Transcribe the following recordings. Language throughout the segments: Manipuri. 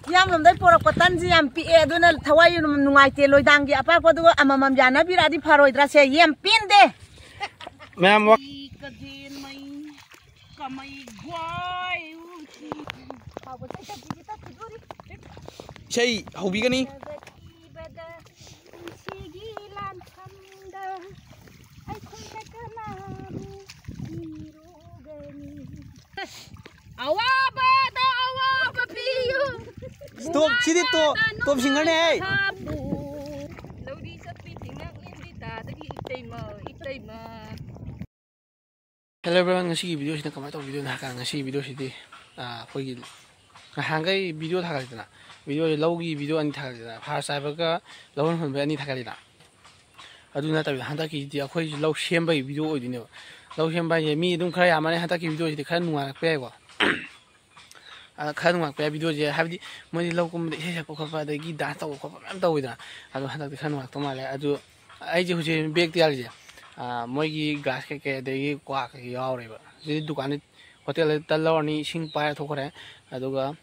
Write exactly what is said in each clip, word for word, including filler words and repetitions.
ꯃꯌꯥꯝꯂꯣꯝꯗꯩ ꯄꯣꯔꯛꯄ ꯇꯟꯁꯤ ꯌꯥꯝ ꯄꯤꯛꯑꯦ, ꯑꯗꯨꯅ ꯊꯋꯥꯏ ꯅꯨꯡꯉꯥꯏꯇꯦ꯫ ꯂꯣꯏꯗꯥꯡꯒꯤ ꯑꯄꯥꯛꯄꯗꯨꯒ ꯑꯃꯃꯝ ꯌꯥꯅꯕꯤꯔꯛꯑꯗꯤ ꯐꯔꯣꯏꯗ꯭ꯔꯥ? ꯁꯦ, ꯌꯥꯝ ꯄꯦꯟꯗꯦ꯫ ꯃꯌꯥꯝ ꯋꯥ- ꯀꯃꯩ ꯒ꯭ꯋꯥꯏ ꯎꯆꯤ꯫ ꯏꯁꯩ ꯍꯧꯕꯤꯒꯅꯤ꯫ ꯏꯕꯗ ꯄꯨꯟꯁꯤꯒꯤ ꯂꯥꯟꯐꯝꯗ ꯑꯩꯈꯣꯏꯅ ꯀꯅꯥꯕꯨ ꯃꯤꯔꯣꯒꯅꯤ? ꯑꯋꯥꯕꯗ ꯑꯋꯥꯕ ꯄꯤꯌꯨ꯫ Stop, ꯁꯤꯗꯤ ꯇꯣ-, top singerꯅꯦ ꯍꯦ꯫ ꯂꯧꯔꯤ ꯆꯠꯄꯤ ꯊꯦꯡꯅꯛꯂꯤꯕꯤ ꯇꯥꯗꯒꯤ ꯏꯇꯩꯃ, ꯏꯇꯩꯃ꯫ Hello everyone, ꯉꯁꯤꯒꯤ videoꯁꯤꯅ ꯀꯃꯥꯏꯅ ꯇꯧꯕ videoꯅꯣ ꯍꯥꯏ ꯀꯥꯟꯗ, ꯉꯁꯤꯒꯤ videoꯁꯤꯗꯤ, ꯑꯥ, ꯑꯩꯈꯣꯏꯒꯤ ꯅꯍꯥꯟꯈꯩ video ꯊꯥꯒꯠꯂꯤꯗꯅ, videoꯁꯦ ꯂꯧꯒꯤ video ꯑꯅꯤ ꯊꯥꯒꯠꯂꯤꯗꯅ, ꯐꯥꯔꯁ ꯍꯥꯏꯕꯒ ꯂꯧꯍꯣꯟ ꯍꯨꯟꯕꯒꯤ ꯑꯅꯤ ꯊꯥꯒꯠꯂꯤꯗꯅ꯫ ꯑꯗꯨ ꯅꯠꯇꯕꯤꯗ ꯍꯟꯗꯛꯀꯤꯁꯤꯗꯤ ꯑꯩꯈꯣꯏꯁꯨ ꯂꯧ ꯁꯦꯝꯕꯒꯤ video ꯑꯣꯏꯗꯣꯏꯅꯦꯕ꯫ ꯂꯧ ꯁꯦꯝꯕ ꯍꯥꯏꯁꯦ ꯃꯤ ꯑꯗꯨꯝ ꯈꯔ ꯌꯥꯝꯃꯅꯤ ꯍꯟꯗꯛꯀꯤ videoꯁꯤꯗꯤ, ꯈꯔ ꯅꯨꯡꯉꯥꯏꯔꯛꯄ ꯌꯥꯏꯀꯣ꯫ ꯑꯗ ꯈꯔ ꯅꯨꯡꯉꯥꯏꯔꯛꯄ ꯌꯥꯏ videoꯁꯦ, ꯍꯥꯏꯕꯗꯤ ꯃꯣꯏꯗꯤ ꯂꯧ ꯀꯨꯝꯕꯗ ꯏꯁꯩ ꯁꯛꯄ ꯈꯣꯠꯄ ꯑꯗꯒꯤ dance ꯇꯧꯕ ꯈꯣꯠꯄ ꯃꯌꯥꯝ ꯇꯧꯋꯤꯗꯅ, ꯑꯗꯣ ꯍꯟꯗꯛꯇꯤ ꯈꯔ ꯅꯨꯡꯉꯥꯏꯔꯛꯇꯧ ꯃꯥꯜꯂꯦ꯫ ꯑꯗꯨ ꯑꯩꯁꯦ ꯍꯧꯖꯤꯛ ꯕꯦꯒꯇ ꯌꯥꯜꯂꯤꯁꯦ, ꯑꯥ, ꯃꯣꯏꯒꯤ ꯒ꯭ꯂꯥꯁ ꯀꯩꯀꯩ ꯑꯗꯒꯤ ꯀ꯭ꯋꯥ ꯀꯩꯀꯩ ꯌꯥꯎꯔꯦꯕ꯫ ꯁꯤꯗꯤ ꯗꯨꯀꯥꯟꯗ, ꯍꯣꯇꯦꯜꯗ ꯇꯟ ꯂꯧꯔꯅꯤ, ꯏꯁꯤꯡ ꯄꯥꯏꯔ ꯊꯣꯛꯈ꯭ꯔꯦ, ꯑꯗꯨꯒ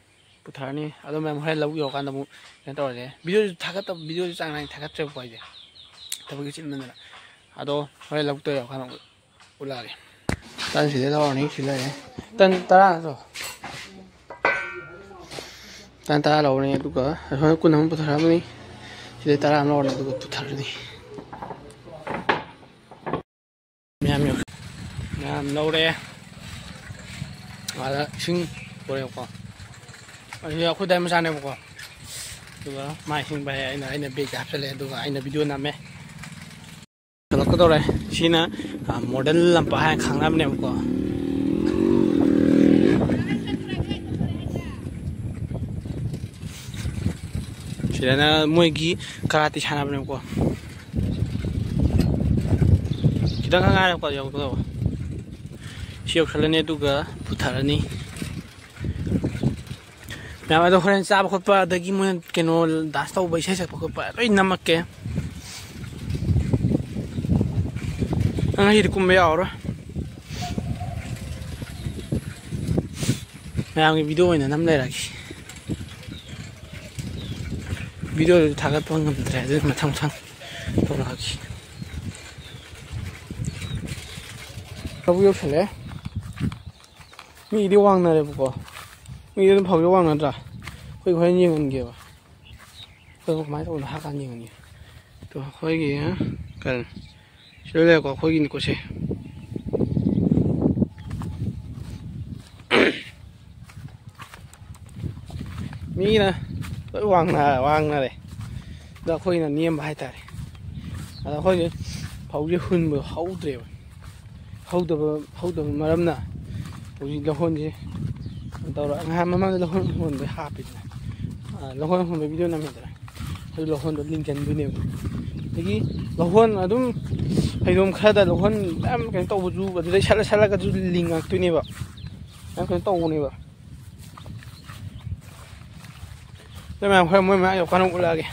ꯄꯨꯊꯔꯅꯤ꯫ ꯑꯗꯣ ꯃꯌꯥꯝ ꯍꯣꯔꯦꯟ ꯂꯧ ꯌꯧꯔꯀꯥꯟꯗ ꯑꯃꯨꯛ ꯀꯩꯅꯣ ꯇꯧꯔꯁꯦ꯫ videoꯁꯨ ꯊꯥꯒꯠꯇꯕ, videoꯁꯨ ꯆꯥꯡ ꯅꯥꯏꯅ ꯊꯥꯒꯠꯇ꯭ꯔꯦꯕꯀꯣ ꯑꯩꯁꯦ, ꯊꯕꯛꯀꯤ ꯆꯤꯟꯃꯟꯗꯅ꯫ ꯑꯗꯣ ꯍꯣꯔꯦꯟ ꯂꯧꯕꯨꯛꯇ ꯌꯧꯔꯀꯥꯟꯗ ꯑꯃꯨꯛ ꯎꯠꯂꯛꯑꯒꯦ꯫ ꯇꯟ ꯁꯤꯗꯩ ꯂꯧꯔꯅꯤ, ꯁꯤ ꯂꯩꯔꯦ꯫ ꯇꯟ ꯇꯔꯥ ꯅꯠꯇ꯭ꯔꯣ? ꯇꯟ ꯇꯔꯥ ꯂꯧꯔꯅꯤ, ꯑꯗꯨꯒ ꯑꯁꯣꯝꯗ ꯀꯨꯟ ꯑꯃ ꯄꯨꯊꯔꯛꯑꯃꯅꯤ꯫ ꯁꯤꯗꯩ ꯇꯔꯥ ꯑꯃ ꯂꯧꯔꯅꯤ, ꯑꯗꯨꯒ ꯄꯨꯊꯔꯅꯤ꯫ ꯃꯌꯥꯝ ꯌꯧ-, ꯃꯌꯥꯝ ꯂꯧꯔꯦ꯫ ꯑꯗ ꯏꯁꯤꯡ ꯄꯨꯔꯛꯑꯦꯕꯀꯣ꯫ ꯑꯁꯤ ꯑꯩꯈꯣꯏ ꯗꯥꯏ ꯃꯆꯥꯅꯦꯕꯀꯣ꯫ ꯑꯗꯨꯒ ꯃꯥ ꯏꯁꯤꯡ ꯄꯥꯏ, ꯑꯩꯅ, ꯑꯩꯅ ꯕꯦꯒꯇ ꯍꯥꯞꯆꯜꯂꯦ, ꯑꯗꯨꯒ ꯑꯩꯅ video ꯅꯝꯃꯦ꯫ ꯍꯜꯂꯛꯀꯗꯧꯔꯦ꯫ ꯁꯤꯅ, ꯑ, model ꯂꯝꯄꯥꯛ ꯍꯥꯏꯅ ꯈꯪꯅꯕꯅꯦꯕꯀꯣ꯫ ꯁꯤꯗꯅ ꯃꯣꯏꯒꯤ ꯀꯔꯥꯇꯤ ꯁꯥꯟꯅꯕꯅꯦꯕꯀꯣ꯫ ꯈꯤꯇꯪ ꯈꯛ ꯉꯥꯏꯔꯦꯀꯣ ꯌꯧꯒꯗꯧꯕ꯫ ꯁꯤ ꯌꯧꯁꯜꯂꯅꯤ, ꯑꯗꯨꯒ ꯄꯨꯊꯔꯅꯤ꯫ ꯃꯌꯥꯝ ꯑꯗꯣ ꯍꯣꯔꯦꯟ ꯆꯥꯕ ꯈꯣꯠꯄ ꯑꯗꯒꯤ ꯃꯣꯏꯅ ꯀꯩꯅꯣ dance ꯇꯧꯕ, ꯏꯁꯩ ꯁꯛꯄ ꯈꯣꯠꯄ ꯂꯣꯏ ꯅꯝꯃꯛꯀꯦ꯫ ꯅꯪ ꯉꯁꯤꯗꯤ ꯀꯨꯝꯕ ꯌꯥꯎꯔꯔꯣꯏ꯫ ꯃꯌꯥꯝꯒꯤ video ꯑꯣꯏꯅ ꯅꯝ ꯂꯩꯔꯒꯦ꯫ ꯚꯤꯗꯤꯑꯣꯗꯨ ꯊꯥꯒꯠꯄ ꯉꯝꯗ꯭ꯔꯦ, ꯑꯗꯨꯅ ꯃꯊꯪ ꯃꯊꯪ ꯇꯧꯔꯛꯑꯒꯦ꯫ ꯂꯧꯕꯨꯛ ꯌꯧꯁꯜꯂꯛꯑꯦ꯫ ꯃꯤꯗꯤ ꯋꯥꯡꯅꯔꯦꯕꯀꯣ꯫ ꯃꯤꯗꯤ ꯑꯗꯨꯝ ꯐꯧꯁꯦ ꯋꯥꯡꯅꯗ꯭ꯔꯥ? ꯑꯩꯈꯣꯏ ꯍꯣꯔꯦꯟ ꯌꯦꯡꯍꯟꯒꯦꯕ꯫ ꯑꯩꯈꯣꯏ ꯀꯃꯥꯏꯅ ꯇꯧꯕꯅꯣ ꯍꯥꯏꯔ ꯀꯥꯟꯗ ꯌꯦꯡꯍꯟꯒꯦ꯫ ꯑꯗꯣ ꯑꯩꯈꯣꯏꯒꯤ ꯀꯩꯅꯣ, ꯁꯤꯗ ꯂꯩꯔꯦꯀꯣ, ꯑꯩꯈꯣꯏꯒꯤꯅꯤꯀꯣ ꯁꯦ꯫ ꯃꯤꯅ ꯂꯣꯏ ꯋꯥꯡꯅ-, ꯋꯥꯡꯅꯔꯦ꯫ ꯑꯗꯣ ꯑꯩꯈꯣꯏꯅ ꯅꯦꯝꯕ ꯍꯥꯏꯇꯥꯔꯦ꯫ ꯑꯗꯣ ꯑꯩꯈꯣꯏꯁꯦ ꯐꯧꯁꯦ ꯍꯨꯟꯕꯗꯣ ꯍꯧꯗ꯭ꯔꯦꯕ꯫ ꯍꯧꯗꯕ, ꯍꯧꯗꯕ ꯃꯔꯝꯅ ꯍꯧꯖꯤꯛ ꯂꯧꯍꯣꯟꯁꯦ ꯀꯩꯅꯣ ꯇꯧꯔ, ꯉꯍꯥꯟ ꯃꯃꯥꯡꯗ ꯂꯧꯍꯣꯟ ꯍꯨꯟꯕꯩ ꯍꯥꯞꯄꯤꯗꯅ, ꯑ, ꯂꯧꯍꯣꯟ ꯍꯨꯟꯕꯩ ꯚꯤꯗꯤꯑꯣ ꯅꯝꯃꯤꯗꯅ, ꯑꯗꯨ ꯂꯧꯍꯣꯟꯗꯣ ꯂꯤꯡꯖꯟꯗꯣꯏꯅꯦꯕ꯫ ꯑꯗꯒꯤ ꯂꯧꯍꯣꯟ ꯑꯗꯨꯝ ꯐꯩꯗꯣꯝ ꯈꯔꯗ ꯂꯧꯍꯣꯟ ꯃꯌꯥꯝ ꯀꯩꯅꯣ ꯇꯧꯕꯁꯨ ꯑꯗꯨꯗꯩ ꯁꯠꯂ ꯁꯠꯂꯒꯁꯨ ꯂꯤꯡꯉꯛꯇꯣꯏꯅꯦꯕ꯫ ꯌꯥꯝ ꯀꯩꯅꯣ ꯇꯧꯕꯅꯦꯕ꯫ ꯑꯗꯨ ꯃꯌꯥꯝ ꯍꯣꯔꯦꯟ ꯃꯣꯏ ꯃꯌꯥꯝ ꯌꯧꯔꯀꯥꯟꯗ ꯎꯠꯂꯛꯑꯒꯦ꯫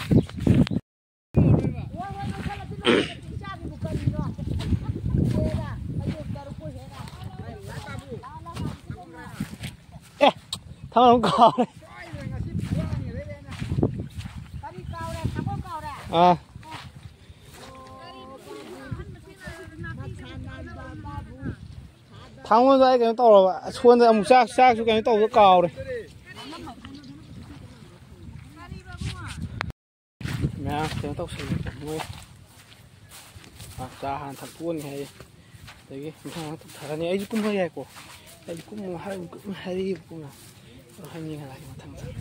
ꯑꯦ, ꯊꯥꯡ ꯑꯃ ꯀꯥꯎꯔꯦ꯫ ꯑꯥ꯫ ꯊꯥꯡꯒꯣꯜꯗꯣ ꯑꯩ ꯀꯩꯅꯣ ꯇꯧꯔꯕ, ꯁꯣꯟꯗ ꯑꯃꯨꯛ ꯆꯥꯛ, ꯆꯥꯛꯁꯨ ꯀꯩꯅꯣ ꯇꯧꯕꯗ ꯀꯥꯎꯔꯦ꯫ ꯃꯌꯥꯝ ꯀꯩꯅꯣ ꯇꯧꯁꯜꯂꯦ ꯃꯣꯏ꯫ ꯑꯥ, ꯆꯥ ꯍꯥꯟꯅ ꯊꯛꯇꯣꯛꯑꯅꯤ ꯍꯥꯏꯌꯦ꯫ ꯑꯗꯒꯤ ꯃꯊꯪ ꯃꯊꯪ ꯊꯛꯊꯔꯅꯤ꯫ ꯑꯩꯁꯨ ꯀꯨꯝꯕ ꯌꯥꯏꯀꯣ꯫ ꯑꯩꯁꯨ ꯀꯨꯝꯃꯣ ꯍꯥꯏ-, ꯀꯨꯝꯃꯣ ꯍꯥꯏꯔꯛꯏꯕ ꯀꯨꯝꯃꯣ꯫ ꯑꯗꯣ ꯍꯌꯦꯡ ꯌꯦꯡꯍꯜꯂꯛꯑꯒꯦ ꯃꯊꯪ ꯃꯊꯪ꯫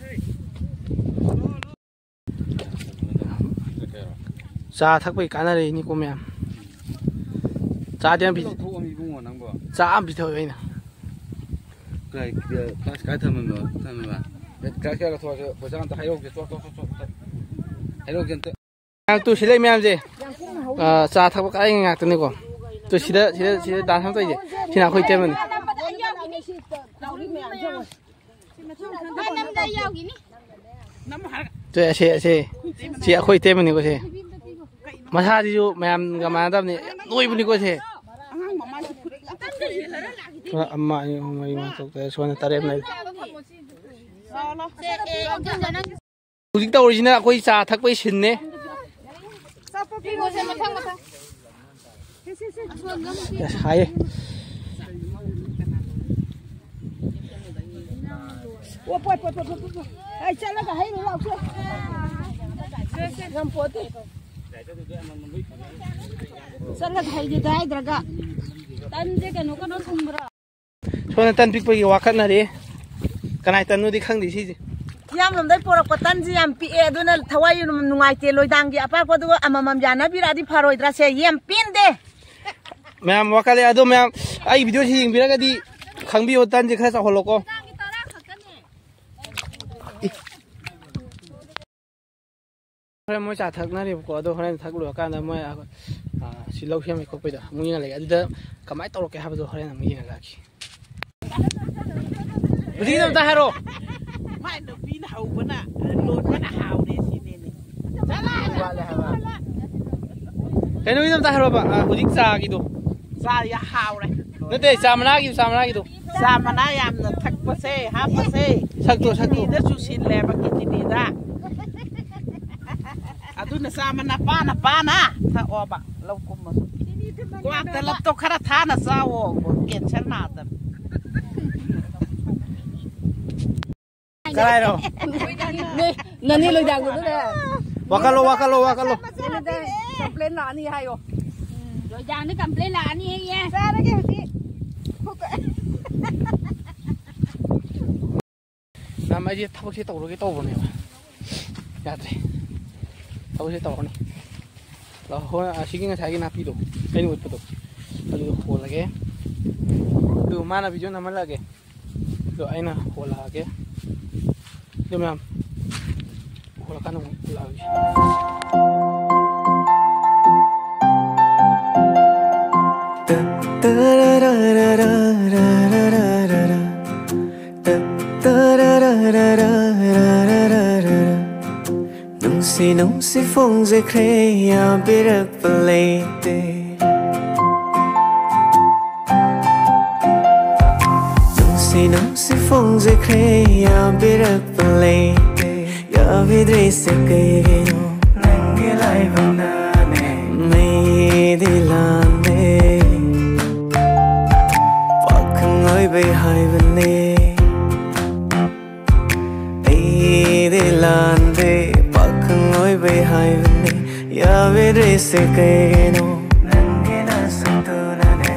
ꯆꯥ ꯊꯛꯄꯒꯤ ꯀꯥꯟꯅꯔꯛꯏꯅꯤꯀꯣ ꯃꯌꯥꯝ꯫ ꯆꯥꯗꯤ ꯌꯥꯝ ꯄꯤ-, ꯂꯧꯊꯣꯛꯑꯝꯃꯤ ꯏꯕꯨꯡꯉꯣ ꯅꯪꯕꯣ꯫ ꯆꯥ ꯑꯃ ꯄꯤꯊꯛꯑꯣ ꯑꯩꯅ꯫ ꯀꯥꯏ, ꯀꯥꯏ, ꯀꯥꯏ ꯊꯝꯃꯝꯕ? ꯊꯝꯃꯝꯕ? ꯀꯥꯏ, ꯀꯥꯏ ꯂꯧꯊꯣꯛꯑꯁꯦ? ꯄꯩꯁꯥ ꯑꯝꯇ ꯍꯥꯏꯔꯛꯎꯁꯦ꯫ ꯆꯣ, ꯆꯣ, ꯆꯣ, ꯆꯣ, ꯆꯣ꯫ ꯍꯥꯏꯔꯛꯎꯁꯦ ꯑꯝꯇ꯫ ꯃꯌꯥꯝ ꯇꯨ ꯁꯤ ꯂꯩ ꯃꯌꯥꯝꯁꯦ꯫ ꯑ, ꯆꯥ ꯊꯛꯄ ꯀꯥꯏ ꯉꯥꯛꯇꯅꯤꯀꯣ꯫ ꯇꯨ ꯁꯤꯗ, ꯁꯤꯗ, ꯁꯤꯗ dance ꯑꯃ ꯇꯧꯔꯤꯁꯦ꯫ ꯁꯤꯅ ꯑꯩꯈꯣꯏ ꯏꯇꯩꯃꯅꯤ꯫ ꯇꯨ ꯑꯁꯦ, ꯑꯁꯦ꯫ ꯁꯤ ꯑꯩꯈꯣꯏ ꯏꯇꯩꯃꯅꯤꯀꯣ ꯁꯦ꯫ ꯃꯁꯥꯁꯤꯁꯨ ꯃꯌꯥꯝꯒ ꯃꯥꯟꯅꯗꯕꯅꯤ꯫ ꯌꯥꯝ ꯅꯣꯏꯕꯅꯤꯀꯣ ꯁꯦ꯫ ꯑꯃ, ꯑꯅꯤ, ꯑꯍꯨꯝ, ꯃꯔꯤ, ꯃꯉꯥ, ꯇꯔꯨꯛ, ꯇꯔꯦꯠ, ꯁꯣꯝꯗ ꯇꯔꯦꯠ ꯂꯩꯔꯦ꯫ ꯍꯧꯖꯤꯛ ꯇꯧꯔꯤꯁꯤꯅ ꯑꯩꯈꯣꯏ ꯆꯥ ꯊꯛꯄꯒꯤ ꯁꯤꯟꯅꯦ꯫ ꯄꯤꯔꯣꯁꯦ, ꯃꯊꯪ, ꯃꯊꯪ꯫ ꯑꯁ, ꯍꯥꯏꯌꯦ꯫ ꯑꯣ, ꯄꯣꯠ, ꯄꯣꯠ, ꯄꯣꯠ, ꯄꯣꯠ, ꯄꯣꯠ꯫ ꯑꯩ ꯆꯠꯂꯒ ꯍꯩꯔꯨ ꯂꯥꯎꯁꯦ꯫ ꯉꯝꯄꯣꯠꯇꯦ꯫ ꯆꯠꯂꯒ ꯍꯩꯒꯦꯗ ꯍꯥꯏꯗ꯭ꯔꯒ꯫ ꯇꯟꯁꯦ ꯀꯩꯅꯣ, ꯀꯩꯅꯣ ꯊꯨꯝꯕ꯭ꯔꯣ? ꯁꯣꯝꯗ ꯇꯟ ꯄꯤꯛꯄꯒꯤ ꯋꯥꯀꯠꯅꯔꯤ꯫ ꯀꯅꯥꯏ ꯇꯟꯅꯣꯗꯤ ꯈꯪꯗꯦ ꯁꯤꯁꯦ꯫ ꯏꯌꯥꯝꯂꯣꯝꯗꯩ ꯄꯣꯔꯛꯄ ꯇꯟꯁꯤ ꯌꯥꯝ ꯄꯤꯛꯑꯦ, ꯑꯗꯨꯅ ꯊꯋꯥꯏ ꯅꯨꯡꯉꯥꯏꯇꯦ꯫ ꯂꯣꯏꯗꯥꯡꯒꯤ ꯑꯄꯥꯛꯄꯗꯨꯒ ꯑꯃꯃꯝ ꯌꯥꯅꯕꯤꯔꯛꯑꯗꯤ ꯐꯔꯣꯏꯗ꯭ꯔꯥ? ꯁꯦ, ꯌꯥꯝ ꯄꯦꯟꯗꯦ꯫ ꯃꯌꯥꯝ ꯋꯥꯀꯠꯂꯦ꯫ ꯑꯗꯣ ꯃꯌꯥꯝ ꯑꯩ ꯚꯤꯗꯤꯑꯣꯁꯤ ꯌꯦꯡꯕꯤꯔꯒꯗꯤ ꯈꯪꯕꯤꯌꯣ, ꯇꯟꯁꯦ ꯈꯔ ꯆꯥꯎꯍꯜꯂꯣꯀꯣ꯫ ꯍꯣꯔꯦꯟ ꯃꯣꯏ ꯆꯥ ꯊꯛꯅꯔꯤꯕꯀꯣ, ꯑꯗꯣ ꯍꯣꯔꯦꯟ ꯊꯛ ꯂꯣꯏꯔꯀꯥꯟꯗ ꯃꯣꯏ, ꯑ, ꯁꯤ ꯂꯧ ꯁꯦꯝꯕꯩ ꯈꯣꯠꯄꯩꯗꯣ ꯑꯃꯨꯛ ꯌꯦꯡꯍꯜꯂꯒꯦ꯫ ꯑꯗꯨꯗ ꯀꯃꯥꯏꯅ ꯇꯧꯔꯛꯀꯦ ꯍꯥꯏꯕꯗꯣ ꯍꯣꯔꯦꯟ ꯑꯃꯨꯛ ꯌꯦꯡꯍꯜꯂꯛꯑꯒꯦ꯫ ꯍꯧꯖꯤꯛꯀꯤꯗꯣ ꯑꯝꯇ ꯍꯥꯏꯔꯛꯑꯣ꯫ ꯃꯥꯏ ꯅꯨꯄꯤꯅ ꯍꯧꯕꯅ ꯂꯣꯏꯕꯅ ꯍꯥꯎꯔꯦ ꯁꯤꯅꯦꯅꯦ꯫ ꯀꯩꯅꯣꯒꯤꯗꯣ ꯑꯝꯇ ꯍꯥꯏꯔꯛꯑꯣꯕ, ꯑ, ꯍꯧꯖꯤꯛ ꯆꯥꯒꯤꯗꯣ꯫ ꯆꯥ ꯌꯥ ꯍꯥꯎꯔꯦ꯫ ꯅꯠꯇꯦ, ꯆꯥ ꯃꯅꯥꯒꯤꯗꯣ, ꯆꯥ ꯃꯅꯥꯒꯤꯗꯣ꯫ ꯆꯥ ꯃꯅꯥ ꯌꯥꯝꯅ ꯊꯛꯄꯁꯦ, ꯍꯥꯞꯄꯁꯦ꯫ ꯁꯛꯇꯣ, ꯁꯛꯇꯣ꯫ ꯀꯤꯗꯅꯤꯗ ꯆꯨꯁꯤꯜꯂꯦꯕ, ꯀꯤꯗꯅꯤꯗ꯫ ꯑꯗꯨꯅ ꯆꯥ ꯃꯅꯥ ꯄꯥꯅ ꯄꯥꯅ ꯊꯛꯑꯣꯕ, ꯂꯧ ꯀꯨꯝꯃꯁꯨ꯫ ꯀ꯭ꯋꯥ ꯇꯂꯞꯇꯣ ꯈꯔ ꯊꯥꯅ ꯆꯥꯋꯣ, ꯀꯦꯟꯁꯔ ꯅꯥꯗꯕ꯫ ꯀꯔꯥꯏꯅꯣ? ꯅꯦ, ꯅꯅꯦ ꯂꯣꯏꯗꯥꯡꯕꯗꯨꯅꯦ꯫ ꯋꯥꯀꯠꯂꯣ, ꯋꯥꯀꯠꯂꯣ, ꯋꯥꯀꯠꯂꯣ꯫ ꯅꯦꯅꯦꯗ complain ꯂꯥꯛꯑꯅꯤ ꯍꯥꯏꯌꯣ꯫ ꯂꯣꯏꯗꯥꯡꯅ complain ꯂꯥꯛꯑꯅꯤ ꯍꯥꯏꯌꯦ꯫ ꯆꯥꯔꯒꯦ ꯍꯧꯖꯤꯛ꯫ ꯃꯌꯥꯝ, ꯑꯩꯁꯦ ꯊꯕꯛꯁꯦ ꯇꯧꯔꯒꯦ ꯇꯧꯕꯅꯦꯕ, ꯌꯥꯗ꯭ꯔꯦ꯫ ꯊꯕꯛꯁꯦ ꯇꯧꯔꯅꯤ꯫ ꯂꯧ-, ꯍꯣꯏ, ꯑꯁꯤꯒꯤ ꯉꯁꯥꯏꯒꯤ ꯅꯥꯄꯤꯗꯣ, ꯑꯩꯅ ꯎꯠꯄꯗꯣ, ꯑꯗꯨꯗꯣ ꯍꯣꯜꯂꯒꯦ꯫ ꯑꯗꯨ ꯃꯥꯅ ꯚꯤꯗꯤꯑꯣ ꯅꯝꯍꯜꯂꯛꯑꯒꯦ꯫ ꯑꯗꯣ ꯑꯩꯅ ꯍꯣꯜꯂꯛꯑꯒꯦ꯫ ꯑꯗꯨ ꯃꯌꯥꯝ ꯍꯣꯜꯂꯀꯥꯟꯗ ꯑꯃꯨꯛ ꯎꯠꯂꯛꯑꯒꯦ꯫ ꯅꯨꯡꯁꯤ ꯅꯨꯡꯁꯤ ꯐꯣꯡꯖꯈ꯭ꯔꯦ, ꯌꯥꯕꯤꯔꯛꯄ ꯂꯩꯇꯦ꯫ ꯅꯨꯡꯁꯤ ꯅꯨꯡꯁꯤ ꯐꯣꯡꯖꯈ꯭ꯔꯦ, ꯌꯥꯕꯤꯔꯛꯄ ꯂꯩꯇꯦ꯫ ꯌꯥꯕꯤ ꯗ꯭ꯔꯦꯁꯁꯦ ꯀꯩꯒꯤꯅꯣ? ꯅꯪꯒꯤ ꯂꯥꯏꯕꯛꯅꯅꯦ꯫ ꯃꯩꯗꯤ ꯂꯥꯟꯗꯦ꯫ ꯄꯥꯈꯪ ꯑꯣꯏꯕꯩ ꯍꯥꯏꯕꯅꯦ꯫ ꯑꯩꯗꯤ ꯂꯥꯟꯗꯦ꯫ ꯄꯥꯈꯪ ꯑꯣꯏꯕꯩ ꯍꯥꯏꯕꯅꯦ꯫ ꯌꯥꯕꯤꯗ꯭ꯔꯤꯁꯦ ꯀꯩꯒꯤꯅꯣ? ꯅꯪꯒꯤ ꯅꯁꯛꯇꯨꯅꯅꯦ꯫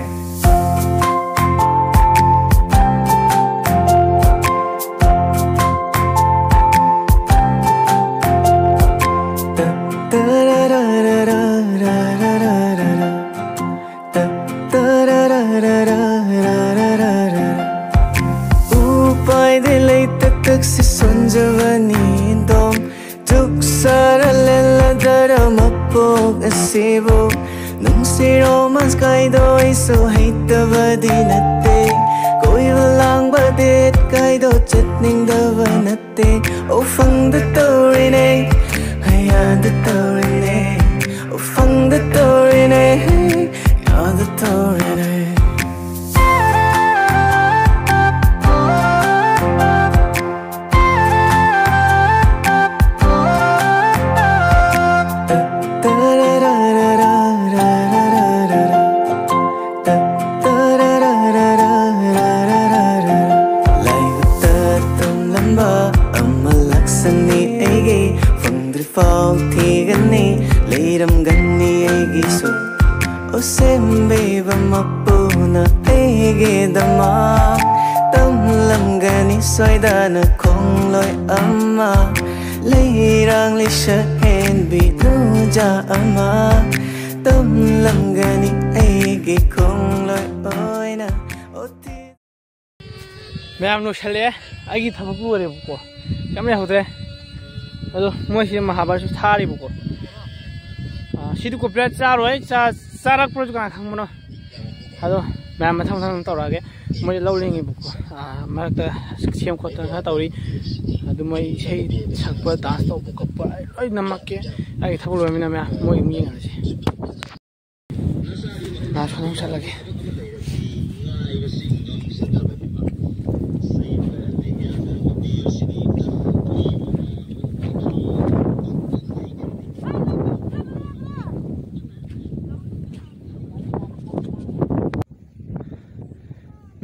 ꯎꯄꯥꯏꯗꯤ ꯂꯩꯇ ꯇꯛꯁꯤ ꯁꯣꯟꯖꯕꯅꯤ ꯑꯗꯨꯝ꯫ ꯆꯨꯛ ꯁꯥꯔ ꯂꯦꯜꯂꯗꯔ ꯃꯄꯣꯛ ꯑꯁꯤꯕꯨ꯫ ꯅꯨꯡꯁꯤ ꯔꯣꯃꯥꯟꯁ ꯀꯥꯏꯗꯣ ꯑꯩꯁꯨ ꯍꯩꯇꯕꯗꯤ ꯅꯠꯇꯦ꯫ ꯀꯣꯏꯕ ꯂꯥꯡꯕ ꯗꯦꯠ ꯀꯥꯏꯗꯣ ꯆꯠꯅꯤꯡꯗꯕ ꯅꯠꯇꯦ꯫ ꯎꯐꯪꯗ ꯇꯧꯔꯤꯅꯦ, ꯍꯌꯥꯗ ꯇꯧꯔꯤꯅꯦ꯫ ꯎꯐꯪꯗ ꯇꯧꯔꯤꯅꯦ, ꯍꯌꯥꯗ ꯇꯧꯔꯤꯅꯦ꯫ ꯂꯥꯏꯕꯛꯇ ꯇꯝꯂꯝꯕ ꯑꯃ ꯂꯥꯛꯁꯅꯤ ꯑꯩꯒꯤ꯫ ꯐꯪꯗ꯭ꯔꯤꯐꯥꯎ ꯊꯤꯒꯅꯤ, ꯂꯩꯔꯝꯒꯅꯤ ꯑꯩꯒꯤꯁꯨ꯫ ꯑꯣ ꯁꯦꯝꯕꯤꯕ ꯃꯄꯨꯅ ꯑꯩꯒꯤꯗꯃꯛ ꯇꯝꯂꯝꯒꯅꯤ ꯁꯣꯏꯗꯅ ꯈꯣꯡꯂꯣꯏ ꯑꯃ꯫ ꯂꯩꯔꯥꯡ ꯂꯩꯁꯛ ꯍꯦꯟꯕꯤ ꯅꯨꯡꯖꯥ ꯑꯃ ꯇꯝꯂꯝꯒꯅꯤ ꯑꯩꯒꯤ ꯈꯣꯡꯂꯣꯏ ꯑꯣꯏꯅ꯫ ꯑꯣ ꯊꯤ- ꯃꯌꯥꯝ ꯂꯣꯏꯁꯜꯂꯛꯑꯦ꯫ ꯑꯩꯒꯤ ꯊꯕꯛ ꯂꯣꯏꯔꯦꯕꯀꯣ, ꯀꯩꯝ ꯂꯩꯍꯧꯗ꯭ꯔꯦ꯫ ꯑꯗꯣ ꯃꯣꯏꯁꯤꯗ ꯃꯍꯥꯕꯥꯔꯠꯁꯨ ꯊꯥꯔꯤꯕꯀꯣ꯫ ꯑꯥ, ꯁꯤꯗꯤ ꯀꯣꯄꯤꯔꯥꯏꯠ ꯆꯥꯔꯣꯏ꯫ ꯆꯥ-, ꯆꯥꯔꯛꯄ꯭ꯔꯁꯨ ꯀꯅꯥ ꯈꯪꯕꯅꯣ? ꯑꯗꯣ ꯃꯌꯥꯝ ꯃꯊꯪ ꯃꯊꯪ ꯇꯧꯔꯛꯑꯒꯦ꯫ ꯃꯣꯏ ꯂꯧ ꯂꯤꯡꯉꯤꯕꯀꯣ꯫ ꯑꯥ, ꯃꯔꯛꯇ ꯁꯦꯝ ꯈꯣꯠꯇꯅ ꯈꯔ ꯇꯧꯔꯤ꯫ ꯑꯗꯨ ꯃꯣꯏ ꯏꯁꯩ ꯁꯛꯄ, ꯗꯥꯟꯁ ꯇꯧꯕ ꯈꯣꯠꯄ ꯑꯩ ꯂꯣꯏ ꯅꯝꯃꯛꯀꯦ꯫ ꯑꯩꯒꯤ ꯊꯕꯛ ꯂꯣꯏꯔꯃꯤꯅ ꯃꯌꯥꯝ ꯃꯣꯏ ꯑꯃꯨꯛ ꯌꯦꯡꯍꯜꯂꯁꯤ꯫ ꯃꯥ ꯁꯣꯝꯗ ꯆꯠꯂꯒꯦ꯫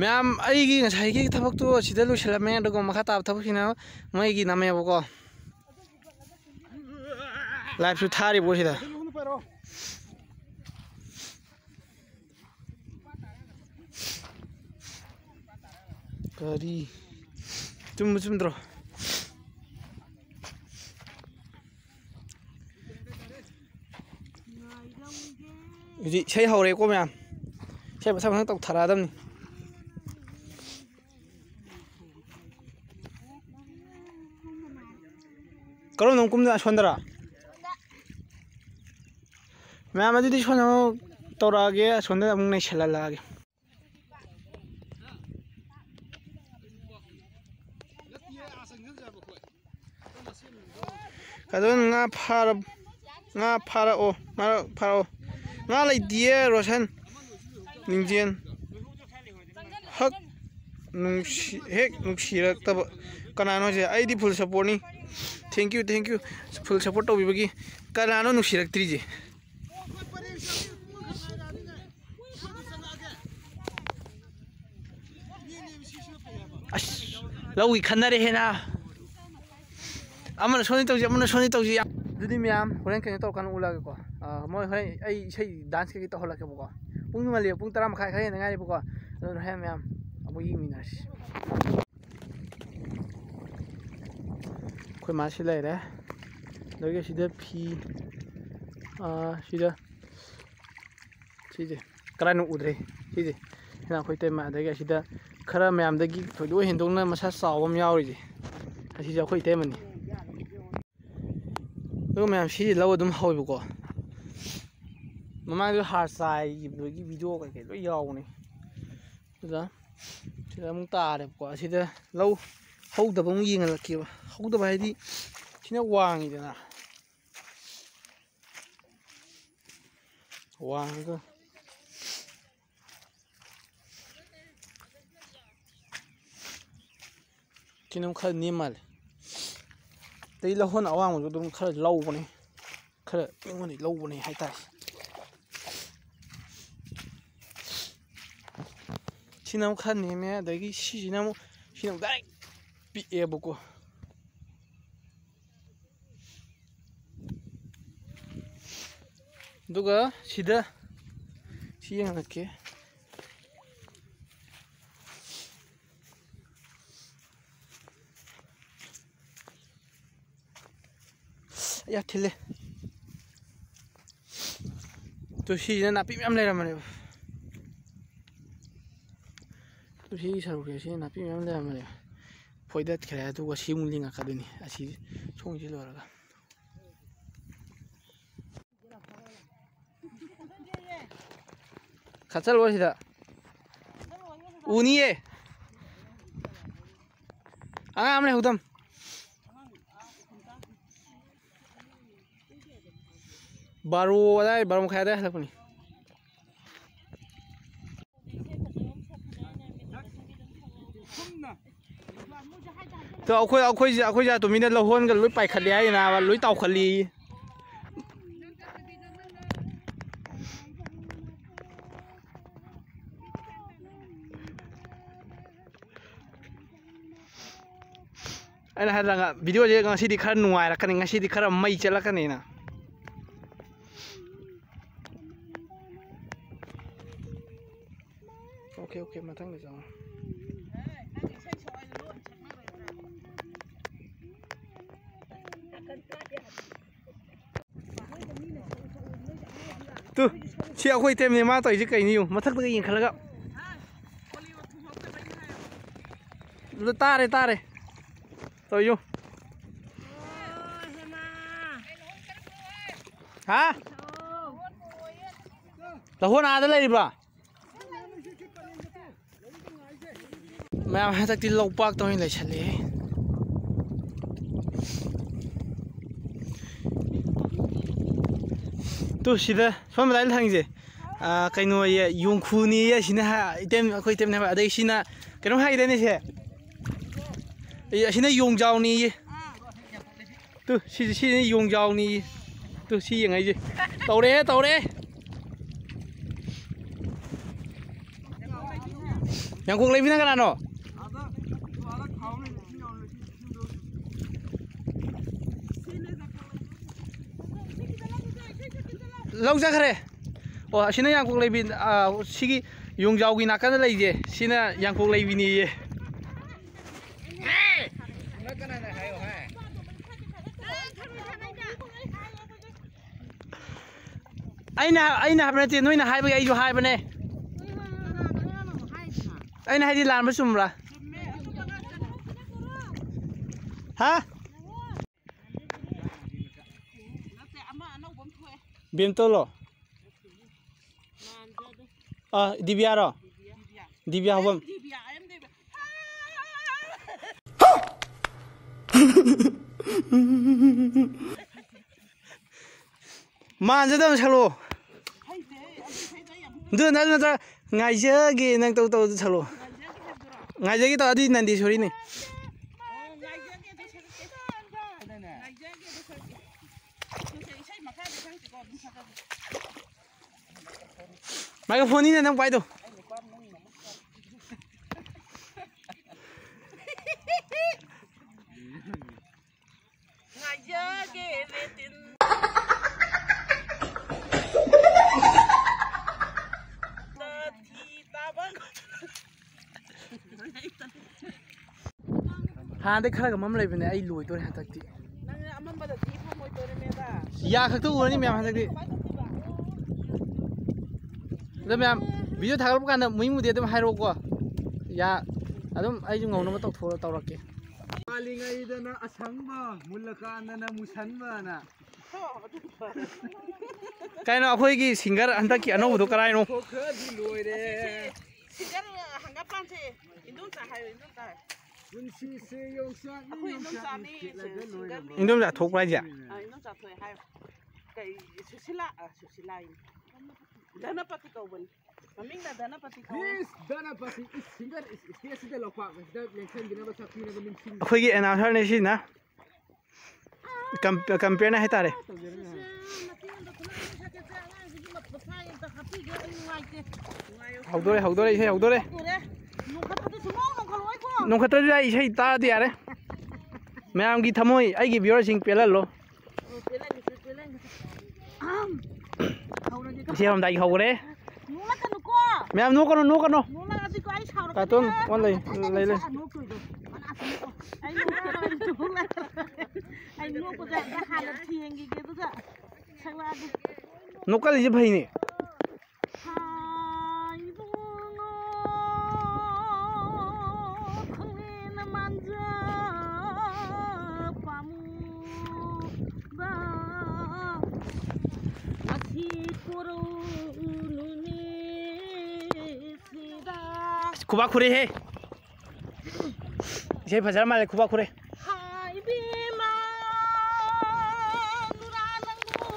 ꯃꯌꯥꯝ, ꯑꯩꯒꯤ ꯉꯁꯥꯏꯒꯤ ꯊꯕꯛꯇꯨ ꯑꯁꯤꯗ ꯂꯣꯏꯁꯤꯜꯂꯝꯃꯦ, ꯑꯗꯨꯒ ꯃꯈꯥ ꯇꯥꯕ ꯊꯕꯛꯁꯤꯅ ꯃꯣꯏꯒꯤ ꯅꯝꯃꯦꯕꯀꯣ꯫ ꯂꯥꯏꯞꯁꯨ ꯊꯥꯔꯤꯕꯣ ꯁꯤꯗ꯫ ꯀꯔꯤ? ꯆꯨꯝꯕ ꯆꯨꯝꯗ꯭ꯔꯣ? ꯍꯧꯖꯤꯛ ꯏꯁꯩ ꯍꯧꯔꯦꯀꯣ ꯃꯌꯥꯝ꯫ ꯏꯁꯩ ꯃꯊꯪ ꯃꯊꯪ ꯇꯧꯊꯔꯛꯑꯗꯕꯅꯤ꯫ ꯀꯔꯣꯝꯗ ꯑꯃꯨꯛ ꯀꯨꯝꯗꯣꯏꯅꯣ? ꯑꯁꯣꯝꯗꯔꯣ? ꯃꯌꯥꯝ, ꯑꯗꯨꯗꯤ ꯁꯣꯝꯗ ꯑꯃꯨꯛ ꯇꯧꯔꯛꯑꯒꯦ, ꯑꯁꯣꯝꯗ ꯑꯃꯨꯛ ꯅꯩꯁꯜꯍꯜꯂꯛꯑꯒꯦ꯫ ꯑꯗꯨ ꯉꯥ ꯐꯥꯔ-, ꯉꯥ ꯐꯥꯔꯛꯑꯣ, ꯉꯥ ꯐꯥꯔꯛꯑꯣ꯫ ꯉꯥ ꯂꯩꯇꯤꯌꯦ, ꯔꯣꯁꯟ, ꯅꯤꯡꯖꯦꯟ꯫ ꯍꯛ ꯅꯨꯡꯁꯤ-, ꯍꯦꯛ ꯅꯨꯡꯁꯤꯔꯛꯇꯕ ꯀꯅꯥꯅꯣ ꯁꯦ? ꯑꯩꯗꯤ full supportꯅꯤ꯫ Thank you, thank you꯫ Full support ꯇꯧꯕꯤꯕꯒꯤ꯫ ꯀꯅꯥꯅꯣ ꯅꯨꯡꯁꯤꯔꯛꯇ꯭ꯔꯤꯁꯦ? ꯑꯁ, ꯂꯧꯒꯤ ꯈꯟꯅꯔꯦꯍꯦ ꯅꯥ꯫ ꯑꯃꯅ ꯁꯣꯝꯗ ꯇꯧꯁꯤ, ꯑꯃꯅ ꯁꯣꯝꯗ ꯇꯧꯁꯤ꯫ ꯑꯗꯨꯗꯤ ꯃꯌꯥꯝ, ꯍꯣꯔꯦꯟ ꯀꯩꯅꯣ ꯇꯧꯔꯀꯥꯟꯗ ꯎꯠꯂꯛꯑꯒꯦꯀꯣ꯫ ꯑꯥ, ꯃꯣꯏ ꯍꯣꯔꯦꯟ ꯑꯩ ꯏꯁꯩ dance ꯀꯩꯀꯩ ꯇꯧꯍꯜꯂꯛꯀꯦꯕꯀꯣ꯫ ꯄꯨꯡ ꯉꯜꯂꯤꯕ, ꯄꯨꯡ ꯇꯔꯥ ꯃꯈꯥꯏ ꯈꯔ ꯍꯦꯟꯅ ꯉꯥꯏꯔꯤꯕꯀꯣ꯫ ꯑꯗꯨꯅ ꯍꯣꯔꯦꯟ ꯃꯌꯥꯝ ꯑꯃꯨꯛ ꯌꯦꯡꯃꯤꯟꯅꯔꯁꯤ꯫ ꯑꯩꯈꯣꯏ ꯃꯥ ꯁꯤ ꯂꯩꯔꯦ꯫ ꯑꯗꯒꯤ ꯁꯤꯗ ꯐꯤ, ꯑꯥ, ꯁꯤꯗ ꯁꯤꯁꯦ ꯀꯔꯥꯏꯅꯣ ꯎꯗ꯭ꯔꯦ꯫ ꯁꯤꯁꯦ, ꯁꯤꯅ ꯑꯩꯈꯣꯏ ꯏꯇꯩꯃ꯫ ꯑꯗꯒꯤ ꯑꯁꯤꯗ ꯈꯔ ꯃꯌꯥꯝꯗꯒꯤ ꯊꯣꯏꯗꯣꯛ ꯍꯦꯟꯗꯣꯛꯅ ꯃꯁꯥ ꯆꯥꯎꯕ ꯑꯃ ꯌꯥꯎꯔꯤꯁꯦ, ꯑꯁꯤꯁꯦ ꯑꯩꯈꯣꯏ ꯏꯇꯩꯃꯅꯤ꯫ ꯑꯗꯨꯒ ꯃꯌꯥꯝ, ꯁꯤꯁꯦ ꯂꯧ ꯑꯗꯨꯝ ꯍꯧꯋꯦꯕꯀꯣ꯫ ꯃꯃꯥꯡꯗ ꯍꯥꯔ ꯆꯥꯏꯈꯤꯕꯒꯤ video ꯀꯩꯀꯩ ꯂꯣꯏ ꯌꯥꯎꯕꯅꯦ꯫ ꯑꯗꯨꯗ ꯁꯤꯗ ꯑꯃꯨꯛ ꯇꯥꯔꯦꯕꯀꯣ꯫ ꯑꯁꯤꯗ ꯂꯧ ꯍꯧꯗꯕ ꯑꯃꯨꯛ ꯌꯦꯡꯍꯜꯂꯛꯀꯦꯕ꯫ ꯍꯧꯗꯕ ꯍꯥꯏꯗꯤ ꯁꯤꯅ ꯋꯥꯡꯉꯤꯗꯅ꯫ ꯋꯥꯡꯉꯒ ꯁꯤꯅ ꯑꯃꯨꯛ ꯈꯔ ꯅꯦꯝ ꯃꯥꯜꯂꯦ꯫ ꯑꯗꯩ ꯂꯧꯍꯣꯟ ꯑꯋꯥꯡꯕꯁꯨ ꯑꯗꯨꯝ ꯈꯔ ꯂꯧꯕꯅꯦ, ꯈꯔ ꯃꯤꯉꯣꯟꯗꯒꯤ ꯂꯧꯕꯅꯦ ꯍꯥꯏꯇꯥꯔꯦ꯫ ꯁꯤꯅ ꯑꯃꯨꯛ ꯈꯔ ꯅꯦꯝꯃꯦ, ꯑꯗꯒꯤ ꯁꯤꯁꯤꯅ ꯑꯃꯨꯛ, ꯁꯤꯅ ꯑꯃꯨꯛ ꯗꯥꯏꯔꯦꯛ ꯄꯤꯛꯑꯦꯕꯀꯣ꯫ ꯑꯗꯨꯒ ꯁꯤꯗ ꯁꯤ ꯌꯦꯡꯍꯜꯂꯛꯀꯦ꯫ ꯌꯥ, ꯊꯤꯜꯂꯦ꯫ ꯇꯨ, ꯁꯤꯁꯤꯅ ꯅꯥꯄꯤ ꯃꯌꯥꯝ ꯂꯩꯔꯝꯕꯅꯦꯕ꯫ ꯇꯨ, ꯁꯤꯒꯤ ꯁꯔꯨꯛꯁꯦ, ꯁꯤ ꯅꯥꯄꯤ ꯃꯌꯥꯝ ꯂꯩꯔꯝꯕꯅꯦꯕ꯫ ꯐꯣꯏꯗꯠꯈ꯭ꯔꯦ, ꯑꯗꯨꯒ ꯁꯤ ꯑꯃꯨꯛ ꯂꯤꯡꯉꯛꯀꯗꯣꯏꯅꯤ, ꯑꯁꯤ ꯁꯣꯡꯁꯤ ꯂꯣꯏꯔꯒ꯫ ꯈꯠꯆꯜꯂꯣ ꯁꯤꯗ꯫ ꯎꯅꯤꯌꯦ꯫ ꯑꯉꯥꯡ ꯑꯃ ꯂꯩꯍꯧꯗꯝ꯫ ꯕꯥꯔꯣ ꯑꯗꯥꯏ, ꯕꯥꯔꯣ ꯃꯈꯥꯏ ꯑꯗꯥꯏ ꯍꯜꯂꯛꯄꯅꯤ꯫ ꯇꯣ, ꯑꯩꯈꯣꯏ, ꯑꯩꯈꯣꯏꯁꯦ, ꯑꯩꯈꯣꯏ ꯖꯥꯇꯣ ꯃꯤꯅ ꯂꯧꯍꯣꯟꯒ ꯂꯣꯏ ꯄꯥꯏꯈꯠꯂꯤ ꯍꯥꯏ ꯅꯥꯕ, ꯂꯣꯏ ꯇꯥꯎꯈꯠꯂꯤ꯫ ꯑꯩꯅ ꯍꯥꯏꯗ꯭ꯔꯥ, ꯉ-, ꯚꯤꯗꯤꯑꯣꯁꯦ ꯉꯁꯤꯗꯤ ꯈꯔ ꯅꯨꯡꯉꯥꯏꯔꯛꯀꯅꯤ, ꯉꯁꯤꯗꯤ ꯈꯔ ꯃꯩ ꯆꯠꯂꯛꯀꯅꯤꯅ꯫ ꯑꯣꯀꯦ, ꯑꯣꯀꯦ, ꯃꯊꯪꯗ ꯆꯪꯉꯣ꯫ ꯇꯨ, ꯁꯤ ꯑꯩꯈꯣꯏ ꯏꯇꯩꯃꯅꯦ ꯃꯥ ꯇꯧꯔꯤꯁꯦ ꯀꯩꯅꯣ ꯌꯦꯡꯉꯨ, ꯃꯊꯛꯇꯒ ꯌꯦꯡꯈꯠꯂꯒ꯫ ꯇꯥꯔꯦ, ꯇꯥꯔꯦ꯫ ꯇꯧꯔꯤꯁꯦ ꯌꯦꯡꯉꯨ꯫ ꯍꯥ? ꯂꯧꯍꯣꯟ ꯑꯥꯗ ꯂꯩꯔꯤꯕ꯭ꯔꯣ? ꯃꯌꯥꯝ ꯍꯟꯗꯛꯇꯤ ꯂꯧꯄꯥꯛꯇ ꯑꯣꯏꯅ ꯂꯩꯁꯜꯂꯦꯍꯦ꯫ ꯇꯨ ꯁꯤꯗ ꯁꯣꯝ ꯃꯇꯥꯏꯗ ꯊꯥꯡꯉꯤꯁꯦ, ꯑꯥ, ꯀꯩꯅꯣꯌꯦ, ꯌꯣꯡꯈꯨꯅꯤꯌꯦ꯫ ꯑꯁꯤꯅ ꯍꯥ-, ꯏꯇꯩꯃ-, ꯑꯩꯈꯣꯏ ꯏꯇꯩꯃꯅꯦ ꯍꯥꯏꯕ꯫ ꯑꯗꯩ ꯁꯤꯅ ꯀꯩꯅꯣꯝ ꯍꯥꯏꯒꯤꯗꯥꯏꯅꯦ ꯁꯦ? ꯑꯦ, ꯑꯁꯤꯅ ꯌꯣꯡꯖꯥꯎꯅꯤꯌꯦ꯫ ꯇꯨ, ꯁꯤꯁꯦ, ꯁꯤꯁꯤꯅ ꯌꯣꯡꯖꯥꯎꯅꯤ꯫ ꯇꯨ, ꯁꯤ ꯌꯦꯡꯉꯛꯏꯁꯦ꯫ ꯇꯧꯔꯦꯍꯦ, ꯇꯧꯔꯦ꯫ ꯌꯥꯡꯀꯣꯛ ꯂꯩꯕꯤꯅ ꯀꯅꯥꯅꯣ? ꯂꯧ ꯆꯠꯈ꯭ꯔꯦ꯫ ꯑꯣ, ꯑꯁꯤꯅ ꯌꯥꯡꯀꯣꯛ ꯂꯩꯕꯤ꯫ ꯑꯥ, ꯁꯤꯒꯤ ꯌꯣꯡꯖꯥꯎꯒꯤ ꯅꯥꯀꯟꯗ ꯂꯩꯁꯦ, ꯁꯤꯅ ꯌꯥꯡꯀꯣꯛ ꯂꯩꯕꯤꯅꯤꯌꯦ꯫ ꯑꯩꯅ ꯑꯩꯅ ꯍꯥꯏꯕ ꯅꯠꯇꯦ, ꯅꯣꯏꯅ ꯍꯥꯏꯕꯒꯤ ꯑꯩꯁꯨ ꯍꯥꯏꯕꯅꯦ꯫ ꯑꯩꯅ ꯍꯥꯏꯗꯤ ꯂꯥꯟꯕ ꯆꯨꯝꯕ꯭ꯔꯥ? ꯍꯥ? ꯕꯦꯝꯇꯣꯜꯂꯣ? ꯑꯥ, ꯗꯤꯕꯤꯌꯥꯔꯣ? ꯗꯤꯕꯤꯌꯥ ꯍꯧꯕꯝ꯫ ꯃꯥꯟꯖꯗꯕ ꯁꯛꯂꯛꯑꯣ꯫ ꯑꯗꯨ ꯅꯠꯇ꯭ꯔ, ꯅꯠꯇ꯭ꯔ, ꯉꯥꯏꯖꯒꯦ ꯅꯪ ꯇꯧ ꯇꯧ ꯁꯛꯂꯛꯑꯣ꯫ ꯉꯥꯏꯖꯒꯦ ꯇꯧ, ꯑꯗꯨꯗꯤ ꯅꯟꯗꯤ ꯁꯣꯔꯤꯅꯤ꯫ ꯃꯥꯏꯀ꯭ꯔꯣꯐꯣꯟꯅꯤꯅꯦ ꯅꯪ ꯄꯥꯏꯗꯣ꯫ ꯉꯥꯏꯖꯒꯦ ꯔꯦꯇꯤꯟ꯫ ꯇꯥꯊꯤ ꯇꯥꯕ꯫ ꯍꯥꯟꯅꯗꯩ ꯈꯔꯒ ꯃꯝ ꯂꯩꯕꯅꯦ, ꯑꯩ ꯂꯣꯏꯗꯣꯔꯦ ꯍꯟꯗꯛꯇꯤ꯫ ꯅꯪ ꯑꯃꯝꯕꯗꯗꯤ ꯐꯪꯉꯣꯏꯗꯣꯔꯤꯃꯦꯗ꯫ ꯌꯥ ꯈꯛꯇ ꯎꯔꯅꯤ ꯃꯌꯥꯝ ꯍꯟꯗꯛꯇꯤ꯫ ꯀꯃꯥꯏꯅ ꯇꯧꯗꯣꯏꯕ? ꯑꯗꯣ ꯃꯌꯥꯝ video ꯊꯥꯒꯠꯂꯛꯄ ꯀꯥꯟꯗ ꯃꯨꯏ ꯃꯨꯗꯦ ꯑꯗꯨꯝ ꯍꯥꯏꯔꯛꯎꯀꯣ꯫ ꯌꯥ ꯑꯗꯨꯝ ꯑꯩꯁꯨ ꯉꯧꯅꯕ ꯇꯧꯊꯣꯛ ꯇꯧꯔꯛꯀꯦ꯫ ꯄꯥꯜꯂꯤꯉꯩꯗꯅ ꯑꯁꯪꯕ, ꯃꯨꯜꯂꯀꯥꯟꯗꯅ ꯃꯨꯁꯟꯕꯅ꯫ ꯀꯩꯅꯣ ꯑꯩꯈꯣꯏꯒꯤ singer ꯍꯟꯗꯛꯀꯤ ꯑꯅꯧꯕꯗꯣ ꯀꯔꯥꯏꯅꯣ? ꯊꯣꯛꯈ꯭ꯔꯗꯤ ꯂꯣꯏꯔꯦ꯫ Singer ꯍꯪꯒꯥꯝꯄꯥꯟꯁꯦ ꯏꯟꯗꯣꯝꯆꯥ ꯍꯥꯏꯌꯣ, ꯏꯟꯗꯣꯝꯆꯥ ꯍꯥꯏꯌꯣ꯫ ꯄꯨꯟꯁꯤꯁꯦ ꯌꯣꯡꯆꯥꯛꯅꯤ, ꯑꯩꯈꯣꯏ ꯌꯣꯡꯆꯥꯛꯅꯤ, ꯏꯟꯗꯣꯝꯆꯥꯅꯤ, ꯈꯦꯠꯂꯒ ꯁꯤꯡꯒꯔꯅꯤ꯫ ꯂꯣꯏꯔꯕ ꯏꯟꯗꯣꯝꯆꯥ ꯊꯣꯛꯄ꯭ꯔꯥ ꯍꯥꯏꯁꯦ? ꯄꯨꯟꯁꯤꯅꯦ꯫ ꯑꯥ, ꯏꯟꯗꯣꯝꯆꯥ ꯊꯣꯛꯑꯦ ꯍꯥꯏꯌꯣ꯫ ꯀꯩ, ꯁꯨꯁꯤꯂꯥ? ꯑꯥ, ꯁꯨꯁꯤꯂꯥ ꯍꯥꯏꯅꯤ꯫ ꯙꯅꯄꯇꯤ ꯀꯧꯕꯅꯤ꯫ ꯃꯃꯤꯡꯅ ꯙꯅꯄꯇꯤ ꯀꯧꯋꯦ꯫ Miss ꯙꯅꯄꯇꯤ is singer is stage ꯁꯤꯗ ꯂꯧꯄꯥꯛ ꯑꯁꯤꯗ ꯂꯦꯡꯁꯟꯕꯤꯅꯕ ꯁꯛꯄꯤꯅꯕ ꯅꯤꯡꯁꯤꯡ ꯑꯩꯈꯣꯏꯒꯤ announcer ꯅꯦ ꯁꯤꯅ꯫ ꯀꯝ-, compare ꯅ ꯍꯥꯏꯇꯥꯔꯦ꯫ ꯍꯧꯗꯣꯔꯦ, ꯍꯧꯗꯣꯔꯦ, ꯏꯁꯩ ꯍꯧꯗꯣꯔꯦ꯫ ꯅꯣꯡꯈꯠꯄꯗꯤ ꯁꯨꯡꯅꯣꯡ ꯅꯣꯡꯈꯠꯂꯣꯏꯀꯣ꯫ ꯅꯣꯡꯈꯠꯇ꯭ꯔꯁꯨ ꯌꯥꯏ, ꯏꯁꯩ ꯇꯥꯔꯗꯤ ꯌꯥꯔꯦ꯫ ꯃꯌꯥꯝꯒꯤ ꯊꯃꯣꯏ, ꯑꯩꯒꯤ viewerꯁꯤꯡ ꯄꯦꯜꯍꯜꯂꯣ꯫ ꯑꯣ, ꯄꯦꯜꯍꯟꯒꯦ, ꯄꯦꯜꯍꯟꯒꯦ꯫ ꯑꯍꯝ꯫ ꯍꯧꯔꯒꯦꯀꯣ꯫ ꯏꯆꯦ ꯃꯝꯗꯥꯏꯒꯤ ꯍꯧꯈ꯭ꯔꯦ꯫ ꯅꯣꯛꯂꯛꯀꯅꯨꯀꯣ꯫ ꯃꯌꯥꯝ ꯅꯣꯛꯀꯅꯨ, ꯅꯣꯛꯀꯅꯨ꯫ ꯅꯣꯛꯂꯛꯑꯗꯤ ꯀꯣ ꯑꯩ ꯁꯥꯎꯔꯛꯀꯅꯤ꯫ ꯀꯥꯔꯇꯨꯟ ꯑꯣꯟ ꯂꯩ, ꯂꯩ, ꯂꯩ꯫ ꯅꯣꯛꯇꯣꯏꯗꯣ꯫ ꯃꯅꯥ ꯁꯨꯝ ꯅꯣꯛꯑꯣ꯫ ꯑꯩ ꯅꯣꯛꯑꯔꯣꯏ, ꯅꯣꯛꯂꯛꯑꯔꯣꯏ꯫ ꯑꯩ ꯅꯣꯛꯄꯁꯦ ꯑꯝꯇ ꯍꯥꯟꯅ ꯊꯦꯡꯈꯤꯒꯦ, ꯑꯗꯨꯒ ꯁꯛꯂꯛꯑꯒꯦ꯫ ꯅꯣꯛꯀꯜꯂꯤꯁꯦ ꯐꯩꯅꯦ꯫ ꯍꯥꯏ ꯏꯕꯨꯡꯉꯣ, ꯈꯪꯂꯦꯅ ꯃꯥꯟꯖ ꯄꯥꯝꯃꯨꯕ, ꯑꯁꯤ ꯀꯣꯔꯧ ꯅꯨꯃꯤꯠꯁꯤꯗ꯫ ꯈꯨꯕꯥꯛ ꯈꯨꯔꯦꯍꯦ꯫ ꯏꯁꯩ ꯐꯖꯔ ꯃꯥꯜꯂꯦ, ꯈꯨꯕꯥꯛ ꯈꯨꯔꯦ꯫ ꯍꯥꯏ ꯏꯕꯦꯝꯃ, ꯅꯨꯔꯥ ꯅꯪꯕꯨ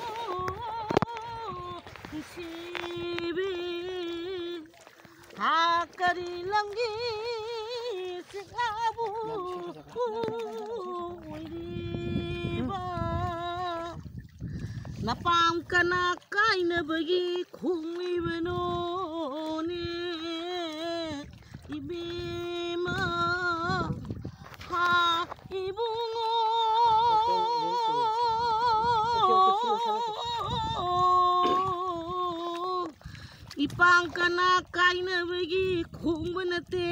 ꯅꯨꯡꯁꯤꯕꯤ꯫ ꯍꯥ, ꯀꯔꯤ ꯂꯝꯒꯤ ꯆꯤꯛꯂꯥꯕꯨ ꯑꯣꯏꯔꯤꯕ? ꯅꯄꯥꯝ ꯀꯅꯥ ꯀꯥꯏꯅꯕꯒꯤ ꯈꯣꯡꯂꯤꯕꯅꯣꯅꯦ? ꯏꯕꯦꯝꯃ, ꯍꯥ, ꯏꯕꯨꯡꯉꯣ꯫ ꯏꯄꯥꯝ ꯀꯅꯥ ꯀꯥꯏꯅꯕꯒꯤ ꯈꯣꯡꯕ ꯅꯠꯇꯦ,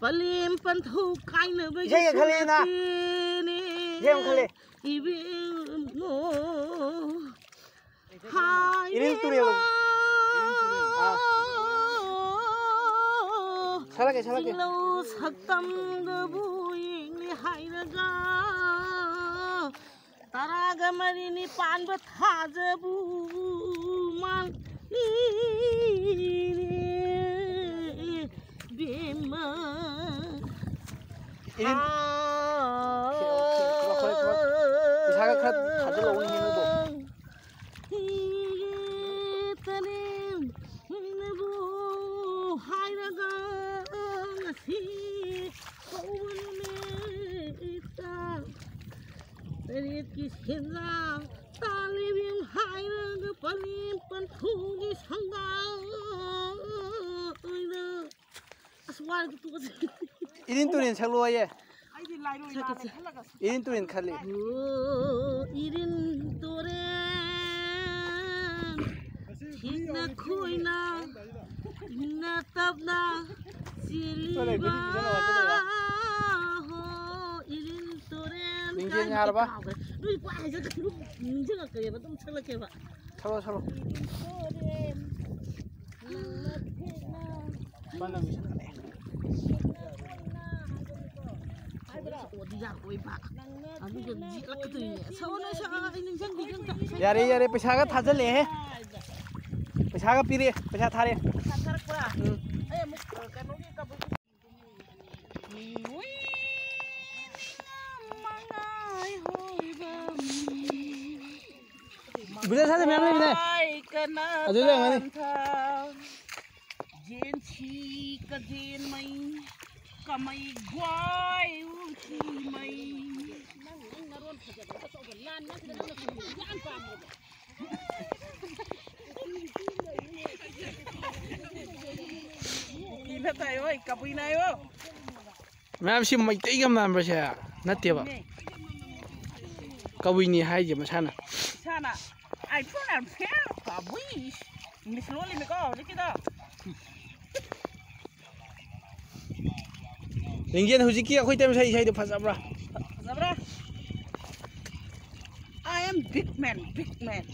ꯄꯂꯦꯝ ꯄꯟꯊꯧ ꯀꯥꯏꯅꯕꯒꯤꯁꯨ ꯏꯁꯩ ꯈꯜꯂꯦꯅ꯫ ꯅꯠꯇꯦꯅꯦ꯫ ꯏꯁꯩ ꯑꯃ ꯈꯜꯂꯦ꯫ ꯏꯕꯦꯝꯃꯣ꯫ ꯏꯔꯤꯜ ꯇꯨꯔꯦꯜ꯫ ꯑꯥ꯫ ꯁꯛꯂꯛꯀꯦ, ꯁꯛꯂꯛꯀꯦ꯫ ꯆꯤꯡꯂꯧ ꯁꯛꯇꯝꯗꯕꯨ ꯌꯦꯡꯂꯦ ꯍꯥꯏꯔꯒ, ꯇꯔꯥꯒ ꯃꯔꯤꯅꯤ ꯄꯥꯟꯕ ꯊꯥꯖꯕꯨ ꯃꯥꯡꯂꯤꯅꯦ ꯕꯦꯝꯃ꯫ ꯏꯔꯤꯜ꯫ Okay, okay, okay, okay. ꯄꯩꯁꯥꯒ ꯈꯔ ꯊꯥꯖꯤꯜꯂꯛꯑꯣꯅꯦ, ꯍꯦꯅꯨꯗꯣ꯫ ꯍꯤꯡꯂꯤꯇꯅꯦ ꯅꯪꯅꯕꯨ ꯍꯥꯏꯔꯒ ꯉꯁꯤ ꯍꯧꯕ ꯅꯨꯃꯤꯠꯇ ꯇꯔꯦꯠꯀꯤ ꯁꯦꯟꯖꯥꯡ ꯇꯥꯜꯂꯤꯕꯤ ꯍꯥꯏꯔꯒ ꯄꯂꯦꯝ ꯄꯟꯊꯨꯒꯤ ꯁꯪꯒꯥꯏꯗ ꯑꯁ, ꯋꯥꯔꯗꯤ ꯇꯣꯛꯑꯁꯤ꯫ ꯏꯔꯤꯟ ꯇꯨꯔꯦꯟ ꯁꯛꯂꯛꯑꯣꯌꯦ꯫ ꯑꯩꯗꯤ ꯂꯥꯏꯔꯣꯏ ꯂꯥꯜꯂꯦ ꯈꯜꯂꯒ ꯏꯔꯤꯟ ꯇꯨꯔꯦꯟ ꯈꯜꯂꯤ꯫ ꯑꯣ, ꯏꯔꯤꯟ ꯇꯨꯔꯦꯟ, ꯊꯤꯛꯅ ꯈꯣꯏꯅ, ꯏꯪꯅ ꯇꯞꯅ ꯆꯦꯜꯂꯤꯕ꯫ ꯍꯣ, ꯏꯔꯤꯟ ꯇꯨꯔꯦꯟ ꯃꯤꯡꯁꯦꯜ ꯀꯥꯏꯅ ꯌꯥꯔꯕ? ꯑꯩ ꯀꯥꯎꯈ꯭ꯔꯦ꯫ ꯅꯣꯏ ꯄꯥꯏ ꯍꯥꯏꯖꯔꯛꯀꯅꯨ, ꯅꯤꯡꯁꯤꯡꯉꯛꯀꯅꯦꯕ, ꯑꯗꯨꯝ ꯁꯛꯂꯛꯀꯦꯕ꯫ ꯁꯛꯂꯣ, ꯁꯛꯂꯣ꯫ ꯏꯔꯤꯟ ꯇꯨꯔꯦꯟ, ꯅꯪꯅ ꯊꯦꯡꯅ ꯌꯥꯔꯦ, ꯌꯥꯔꯦ, ꯄꯩꯁꯥꯒ ꯊꯥꯖꯜꯂꯛꯑꯦꯍꯦ꯫ ꯄꯩꯁꯥꯒ ꯄꯤꯔꯛꯑꯦ, ꯄꯩꯁꯥ ꯊꯥꯔꯛꯑꯦ꯫ ꯎꯝ꯫ ꯕ꯭ꯔꯦꯁ ꯍꯥꯏꯗ ꯃꯌꯥꯝ ꯂꯩꯕꯅꯦ꯫ ꯑꯗꯨ ꯂꯩꯔꯝꯒꯅꯤ꯫ ꯖꯦꯟꯁꯤ ꯀꯖꯦꯟꯃꯩ ꯀꯃꯩ ꯒ꯭ꯋꯥꯏ ꯎꯈꯤꯃꯩ꯫ ꯀꯨꯀꯤꯅ ꯇꯥꯏ ꯍꯣꯏ, ꯀꯕꯨꯏꯅ ꯍꯥꯏꯌꯣ꯫ ꯃꯌꯥꯝ ꯁꯤ ꯃꯩꯇꯩꯒ ꯃꯥꯟꯕ꯭ꯔꯥ ꯁꯦ? ꯅꯠꯇꯦꯕ꯫ ꯀꯕꯨꯏꯅꯤ ꯍꯥꯏꯁꯦ ꯃꯁꯥꯅ꯫ ꯏꯁꯥꯅ, "I don't am fair ꯀꯕꯨꯏ." ꯏꯪꯂꯤꯁ ꯂꯣꯜꯂꯤꯃꯤꯀꯣ ꯍꯧꯖꯤꯛꯀꯤꯗꯣ꯫ ꯂꯤꯡꯖꯦꯜ, ꯍꯧꯖꯤꯛꯀꯤ ꯑꯩꯈꯣꯏ ꯇꯦꯝ ꯏꯁꯩ, ꯏꯁꯩꯗꯣ ꯐꯖꯕ꯭ꯔꯥ? ꯐꯖꯕ꯭ꯔꯥ? I am big man, big man.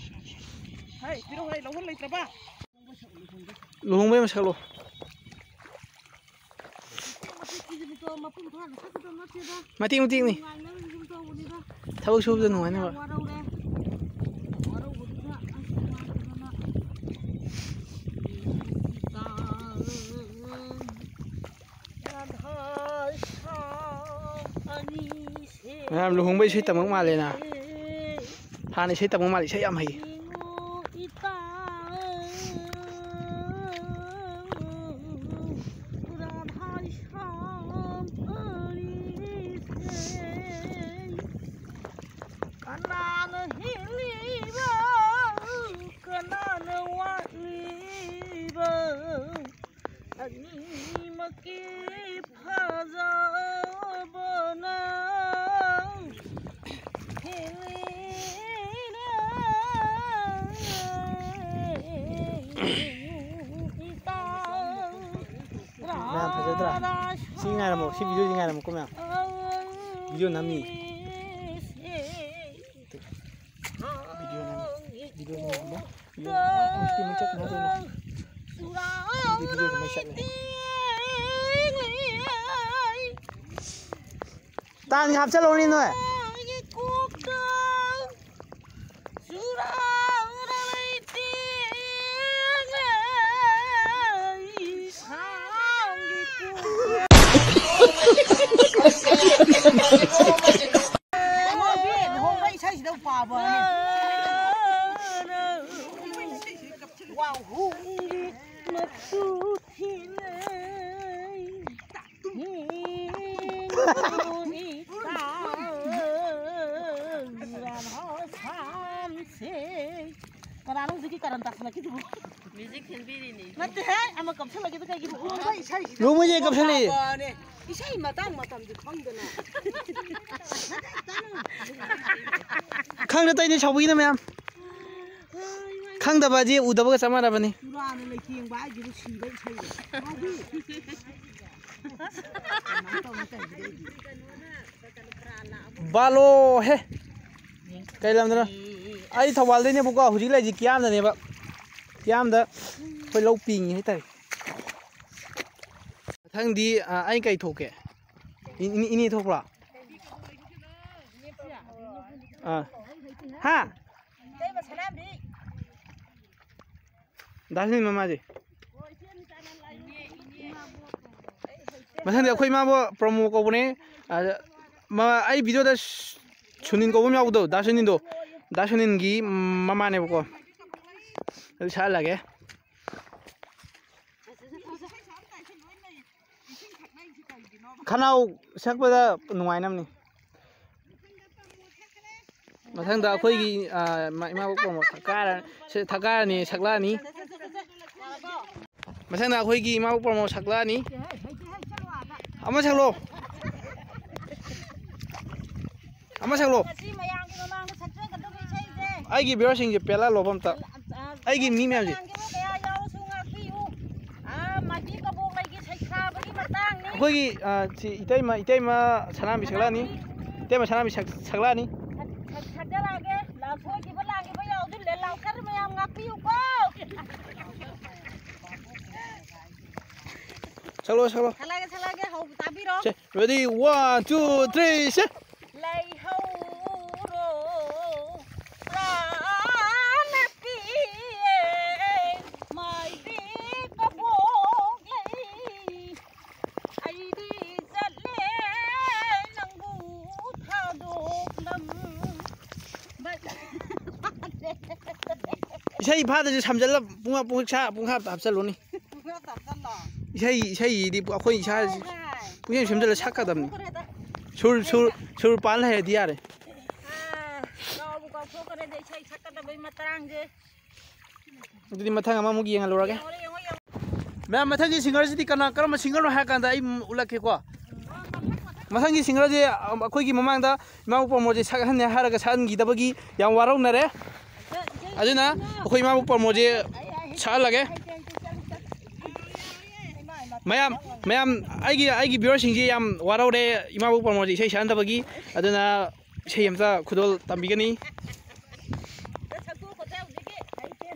ꯍꯩ, ꯄꯤꯔꯛꯑꯣ, ꯍꯩ, ꯂꯧꯍꯣꯟ ꯂꯩꯇ꯭ꯔꯕ? ꯂꯨꯍꯣꯡꯕꯩ ꯑꯃ ꯁꯛꯂꯣ꯫ ꯃꯇꯦꯛ ꯃꯇꯦꯛꯅꯤ꯫ ꯊꯕꯛ ꯁꯨꯕꯗ ꯅꯨꯡꯉꯥꯏꯅꯕ꯫ ꯃꯌꯥꯝ ꯂꯨꯍꯣꯡꯕꯩ ꯏꯁꯩ ꯇꯝꯃꯛ ꯃꯥꯜꯂꯦꯅ꯫ ꯍꯥꯟꯅ ꯏꯁꯩ ꯇꯝꯃꯛ ꯃꯥꯜꯂꯦ, ꯏꯁꯩ ꯌꯥꯝ ꯍꯩ꯫ ꯀꯅꯥꯅ ꯍꯤꯡꯂꯤꯕ? ꯀꯅꯥꯅ ꯋꯥꯠꯂꯤꯕ? ꯑꯅꯤꯃꯛꯀꯤ ꯐꯖꯕꯅ ꯍꯦꯜꯂꯦꯅ ꯏꯇꯥꯎ꯫ ꯃꯌꯥꯝ ꯐꯖꯗ꯭ꯔꯥ? ꯁꯤ ꯉꯥꯏꯔꯝꯃꯣ, ꯁꯤ ꯚꯤꯗꯤꯑꯣꯁꯤ ꯉꯥꯏꯔꯝꯃꯣꯀꯣ ꯃꯌꯥꯝ꯫ ꯚꯤꯗꯤꯑꯣ ꯅꯝꯃꯤ꯫ ꯚꯤꯗꯤꯑꯣ ꯅꯝꯃꯤ꯫ ꯚꯤꯗꯤꯑꯣ ꯅꯝꯃꯤ꯫ ꯚꯤꯗꯤꯑꯣ ꯅꯝꯃꯤ꯫ ꯍꯧꯖꯤꯛꯇꯤ ꯃꯩ ꯆꯠꯇꯅ ꯇꯧꯅꯣ꯫ ꯍꯧꯖꯤꯛꯇꯤ ꯚꯤꯗꯤꯑꯣꯁꯤ ꯃꯩ ꯆꯠꯂꯦ꯫ ꯇꯥꯟꯒ ꯍꯥꯞꯆꯜꯂꯣꯅꯦ ꯅꯣꯏ꯫ ꯂꯨꯍꯣꯡꯕ ꯏꯁꯩꯁꯤꯗ ꯄꯥꯕꯅꯦ꯫ ꯋꯥꯎ꯫ ꯀꯅꯥꯅꯣ ꯍꯧꯖꯤꯛꯀꯤ ꯀꯔꯟ ꯇꯥꯁꯜꯂꯛꯈꯤꯗꯨꯕꯨ? ꯃ꯭ꯌꯨꯖꯤꯛ ꯊꯤꯟꯕꯤꯔꯤꯅꯤ꯫ ꯅꯠꯇꯦꯍꯦ, ꯑꯃ ꯀꯞꯁꯜꯂꯛꯈꯤꯗꯨ ꯀꯩꯒꯤꯅꯣ? ꯂꯨꯍꯣꯡꯕ ꯏꯁꯩꯁꯤꯗ ꯂꯨꯍꯣꯡꯕ ꯏꯁꯩ ꯀꯞꯁꯜꯂꯛꯏ꯫ ꯄꯥꯕꯅꯦ꯫ ꯏꯁꯩ ꯃꯇꯥꯡ ꯃꯇꯝꯗꯤ ꯈꯪꯗꯅ꯫ ꯈꯪꯗ ꯇꯧꯔꯤꯅꯤ ꯁꯥꯎꯕꯤꯒꯅꯨ ꯃꯌꯥꯝ꯫ ꯈꯪꯗꯕ ꯑꯁꯤ ꯎꯗꯕꯒ ꯆꯞ ꯃꯥꯟꯅꯕꯅꯤ꯫ ꯆꯨꯔꯥꯅ ꯂꯩꯇꯦꯡꯕ ꯍꯥꯏꯁꯤꯕꯨ ꯁꯤꯕ ꯏꯁꯩꯔꯣ? ꯉꯥꯎꯕꯤ꯫ ꯀꯃꯥꯏꯅ ꯇꯧꯅꯤ ꯇꯧꯔꯤꯁꯤꯗꯤ ꯑꯩꯗꯤ? ꯕꯥꯂꯣ ꯍꯦ꯫ ꯀꯩ ꯂꯝꯗꯅꯣ? ꯑꯩ ꯊꯧꯕꯥꯜꯗꯩꯅꯦꯕꯀꯣ, ꯍꯧꯖꯤꯛ ꯂꯩꯔꯤꯁꯦ ꯀꯤꯌꯥꯝꯗꯅꯦꯕ꯫ ꯀꯤꯌꯥꯝꯗ ꯑꯩꯈꯣꯏ ꯂꯧ ꯄꯦꯡꯉꯤ ꯍꯥꯏꯇꯥꯔꯦ꯫ ꯃꯊꯪꯗꯤ, ꯑ, ꯑꯩ ꯀꯩ ꯊꯣꯛꯀꯦ? ꯏ-, ꯏꯅꯦ, ꯏꯅꯦ ꯊꯣꯛꯄ꯭ꯔꯣ? ꯑꯥ꯫ ꯍꯥ? ꯗꯥ ꯁꯨꯅꯤꯜ ꯃꯃꯥꯁꯦ꯫ ꯃꯊꯪꯗꯤ ꯑꯩꯈꯣꯏ ꯏꯃꯥꯕꯨ ꯄ꯭ꯔꯣꯃꯣ ꯀꯧꯕꯅꯦ꯫ ꯑꯗ ꯃ-, ꯑꯩ ꯚꯤꯗꯤꯑꯣꯗ ꯁꯨꯅꯤꯟ ꯀꯧꯕ ꯑꯃ ꯌꯥꯎꯕꯗꯣ, ꯗꯥ ꯁꯨꯅꯤꯟꯗꯣ, ꯗꯥ ꯁꯨꯅꯤꯟꯒꯤ ꯃꯃꯥꯅꯦꯕꯀꯣ꯫ ꯑꯗꯨ ꯁꯛꯍꯜꯂꯒꯦ꯫ ꯈꯅꯥꯎ ꯁꯛꯄꯗ ꯅꯨꯡꯉꯥꯏꯅꯕꯅꯤ꯫ ꯃꯊꯪꯗ ꯑꯩꯈꯣꯏꯒꯤ, ꯑ, ꯏꯃꯥ-, ꯏꯃꯥꯕꯣꯛ ꯄ꯭ꯔꯣꯃꯣ ꯊꯛꯀꯥꯏꯔ-, ꯁꯤ ꯊꯛꯀꯥꯏꯔꯅꯤ, ꯁꯛꯂꯛꯑꯅꯤ꯫ ꯃꯊꯪꯗ ꯑꯩꯈꯣꯏꯒꯤ ꯏꯃꯥꯕꯨ ꯄ꯭ꯔꯃꯣ ꯁꯛꯂꯛꯑꯅꯤ꯫ ꯑꯃ ꯁꯛꯂꯣ꯫ ꯑꯃ ꯁꯛꯂꯣ꯫ ꯉꯁꯤ ꯃꯌꯥꯝꯒꯤ ꯃꯃꯥꯡꯗ ꯁꯛꯆꯒꯗꯕ ꯏꯁꯩꯁꯦ꯫ ꯑꯩꯒꯤ viewerꯁꯤꯡꯁꯦ ꯄꯦꯜꯍꯜꯂꯣꯕ ꯑꯝꯇ꯫ ꯑꯩꯒꯤ ꯃꯤ ꯃꯌꯥꯝꯁꯦ꯫ ꯀꯌꯥ ꯌꯥꯎꯔꯁꯨ ꯉꯥꯛꯄꯤꯌꯨ꯫ ꯑꯥ, ꯃꯥꯏꯕꯤ ꯀꯕꯣꯛꯂꯩꯒꯤ ꯁꯩꯊꯥꯕꯒꯤ ꯃꯇꯥꯡꯅꯤ꯫ ꯑꯩꯈꯣꯏꯒꯤ, ꯑꯥ, ꯁꯤ ꯏꯇꯩꯃ, ꯏꯇꯩꯃ ꯁꯅꯥꯃꯤ ꯁꯛꯂꯛꯑꯅꯤ꯫ ꯏꯇꯩꯃ ꯁꯅꯥꯃꯤ ꯁꯛ-, ꯁꯛꯂꯛꯑꯅꯤ꯫ ꯁꯛ-, ꯁꯛ-, ꯁꯛꯆꯔꯛꯑꯒꯦ꯫ ꯂꯥꯎ, ꯁꯣꯏꯈꯤꯕ ꯂꯥꯟꯈꯤꯕ ꯌꯥꯎꯗꯨꯅ ꯂꯥꯎ ꯀꯟꯅ ꯃꯌꯥꯝ ꯉꯥꯛꯄꯤꯌꯨꯀꯣ꯫ ꯁꯛꯂꯣ, ꯁꯛꯂꯣ꯫ ꯁꯛꯂꯛꯑꯒꯦ, ꯁꯛꯂꯛꯑꯒꯦ, ꯍꯧ, ꯇꯥꯕꯤꯔꯣ꯫ ꯁꯦ, ready, one, two, three, ꯁꯦ꯫ ꯂꯩꯍꯧꯔꯣ, ꯄ꯭ꯔꯥꯅ ꯄꯤꯌꯦ, ꯃꯥꯏꯕꯤ ꯀꯕꯣꯛꯂꯩ꯫ ꯑꯩꯗꯤ ꯆꯠꯂꯦ ꯅꯪꯕꯨ ꯊꯥꯗꯣꯛꯂꯝꯕ꯫ ꯏꯁꯩ ꯐꯥꯗꯁꯨ ꯁꯝꯖꯜꯂ ꯄꯨꯡ, ꯄꯨꯡ ꯁꯥ-, ꯄꯨꯡ ꯍꯥꯞꯇ ꯍꯥꯞꯆꯜꯂꯨꯅꯤ꯫ ꯄꯨꯡ ꯍꯥꯞꯇ ꯍꯥꯞꯆꯜꯂꯣ꯫ ꯏꯁꯩ, ꯏꯁꯩꯁꯤꯗꯤ ꯑꯩꯈꯣꯏ ꯏꯁꯥ ꯍꯥꯏ, ꯍꯥꯏ꯫ ꯄꯨꯡꯁꯦꯝ ꯁꯦꯝꯖꯜꯂ ꯁꯛꯀꯗꯕꯅꯤ꯫ ꯀꯥꯎꯊꯣꯛꯈ꯭ꯔꯦꯗ꯫ ꯁꯨꯔ, ꯁꯨꯔ, ꯁꯨꯔ ꯄꯥꯜ ꯍꯩꯔꯗꯤ ꯌꯥꯔꯦ꯫ ꯑꯥ, ꯀꯥꯎꯕꯨ ꯀꯥꯎꯊꯣꯛꯈ꯭ꯔꯦꯗ ꯏꯁꯩ ꯁꯛꯀꯗꯕꯩ ꯃꯇꯥꯡꯁꯦ꯫ ꯑꯗꯨꯗꯤ ꯃꯊꯪ ꯑꯃꯃꯨꯛ ꯌꯦꯡꯍꯜꯂꯨꯔꯒꯦ꯫ ꯌꯦꯡꯉꯣ, ꯌꯦꯡꯉꯣ, ꯌꯦꯡꯉꯣ꯫ ꯃꯌꯥꯝ, ꯃꯊꯪꯒꯤ singerꯁꯤꯗꯤ ꯀꯅꯥ, ꯀꯔꯝꯕ singerꯅꯣ ꯍꯥꯏꯔ ꯀꯥꯟꯗ ꯑꯩ ꯑꯃꯨꯛ ꯎꯠꯂꯛꯀꯦꯀꯣ꯫ ꯃꯊꯪꯒꯤ singerꯁꯦ, ꯑ, ꯑꯩꯈꯣꯏꯒꯤ ꯃꯃꯥꯡꯗ ꯏꯃꯥꯕꯨ ꯄ꯭ꯔꯃꯣꯗꯁꯦ ꯁꯛꯍꯟꯅꯤ ꯍꯥꯏꯔꯒ ꯁꯛꯍꯟꯈꯤꯗꯕꯒꯤ ꯌꯥꯝ ꯋꯥꯔꯧꯅꯔꯦ꯫ ꯑꯗꯨꯅ ꯑꯩꯈꯣꯏ ꯏꯃꯥꯕꯨ ꯄ꯭ꯔꯃꯣꯗꯁꯦ ꯁꯛꯍꯜꯂꯒꯦ꯫ ꯃꯌꯥꯝ, ꯃꯌꯥꯝ, ꯑꯩꯒꯤ, ꯑꯩꯒꯤ viewerꯁꯤꯡꯁꯦ ꯌꯥꯝ ꯋꯥꯔꯧꯔꯦ ꯏꯃꯥꯕꯨ ꯄ꯭ꯔꯃꯣꯗꯁꯦ ꯏꯁꯩ ꯁꯛꯍꯟꯗꯕꯒꯤ꯫ ꯑꯗꯨꯅ ꯏꯁꯩ ꯑꯝꯇ ꯈꯨꯗꯣꯜ ꯇꯝꯕꯤꯒꯅꯤ꯫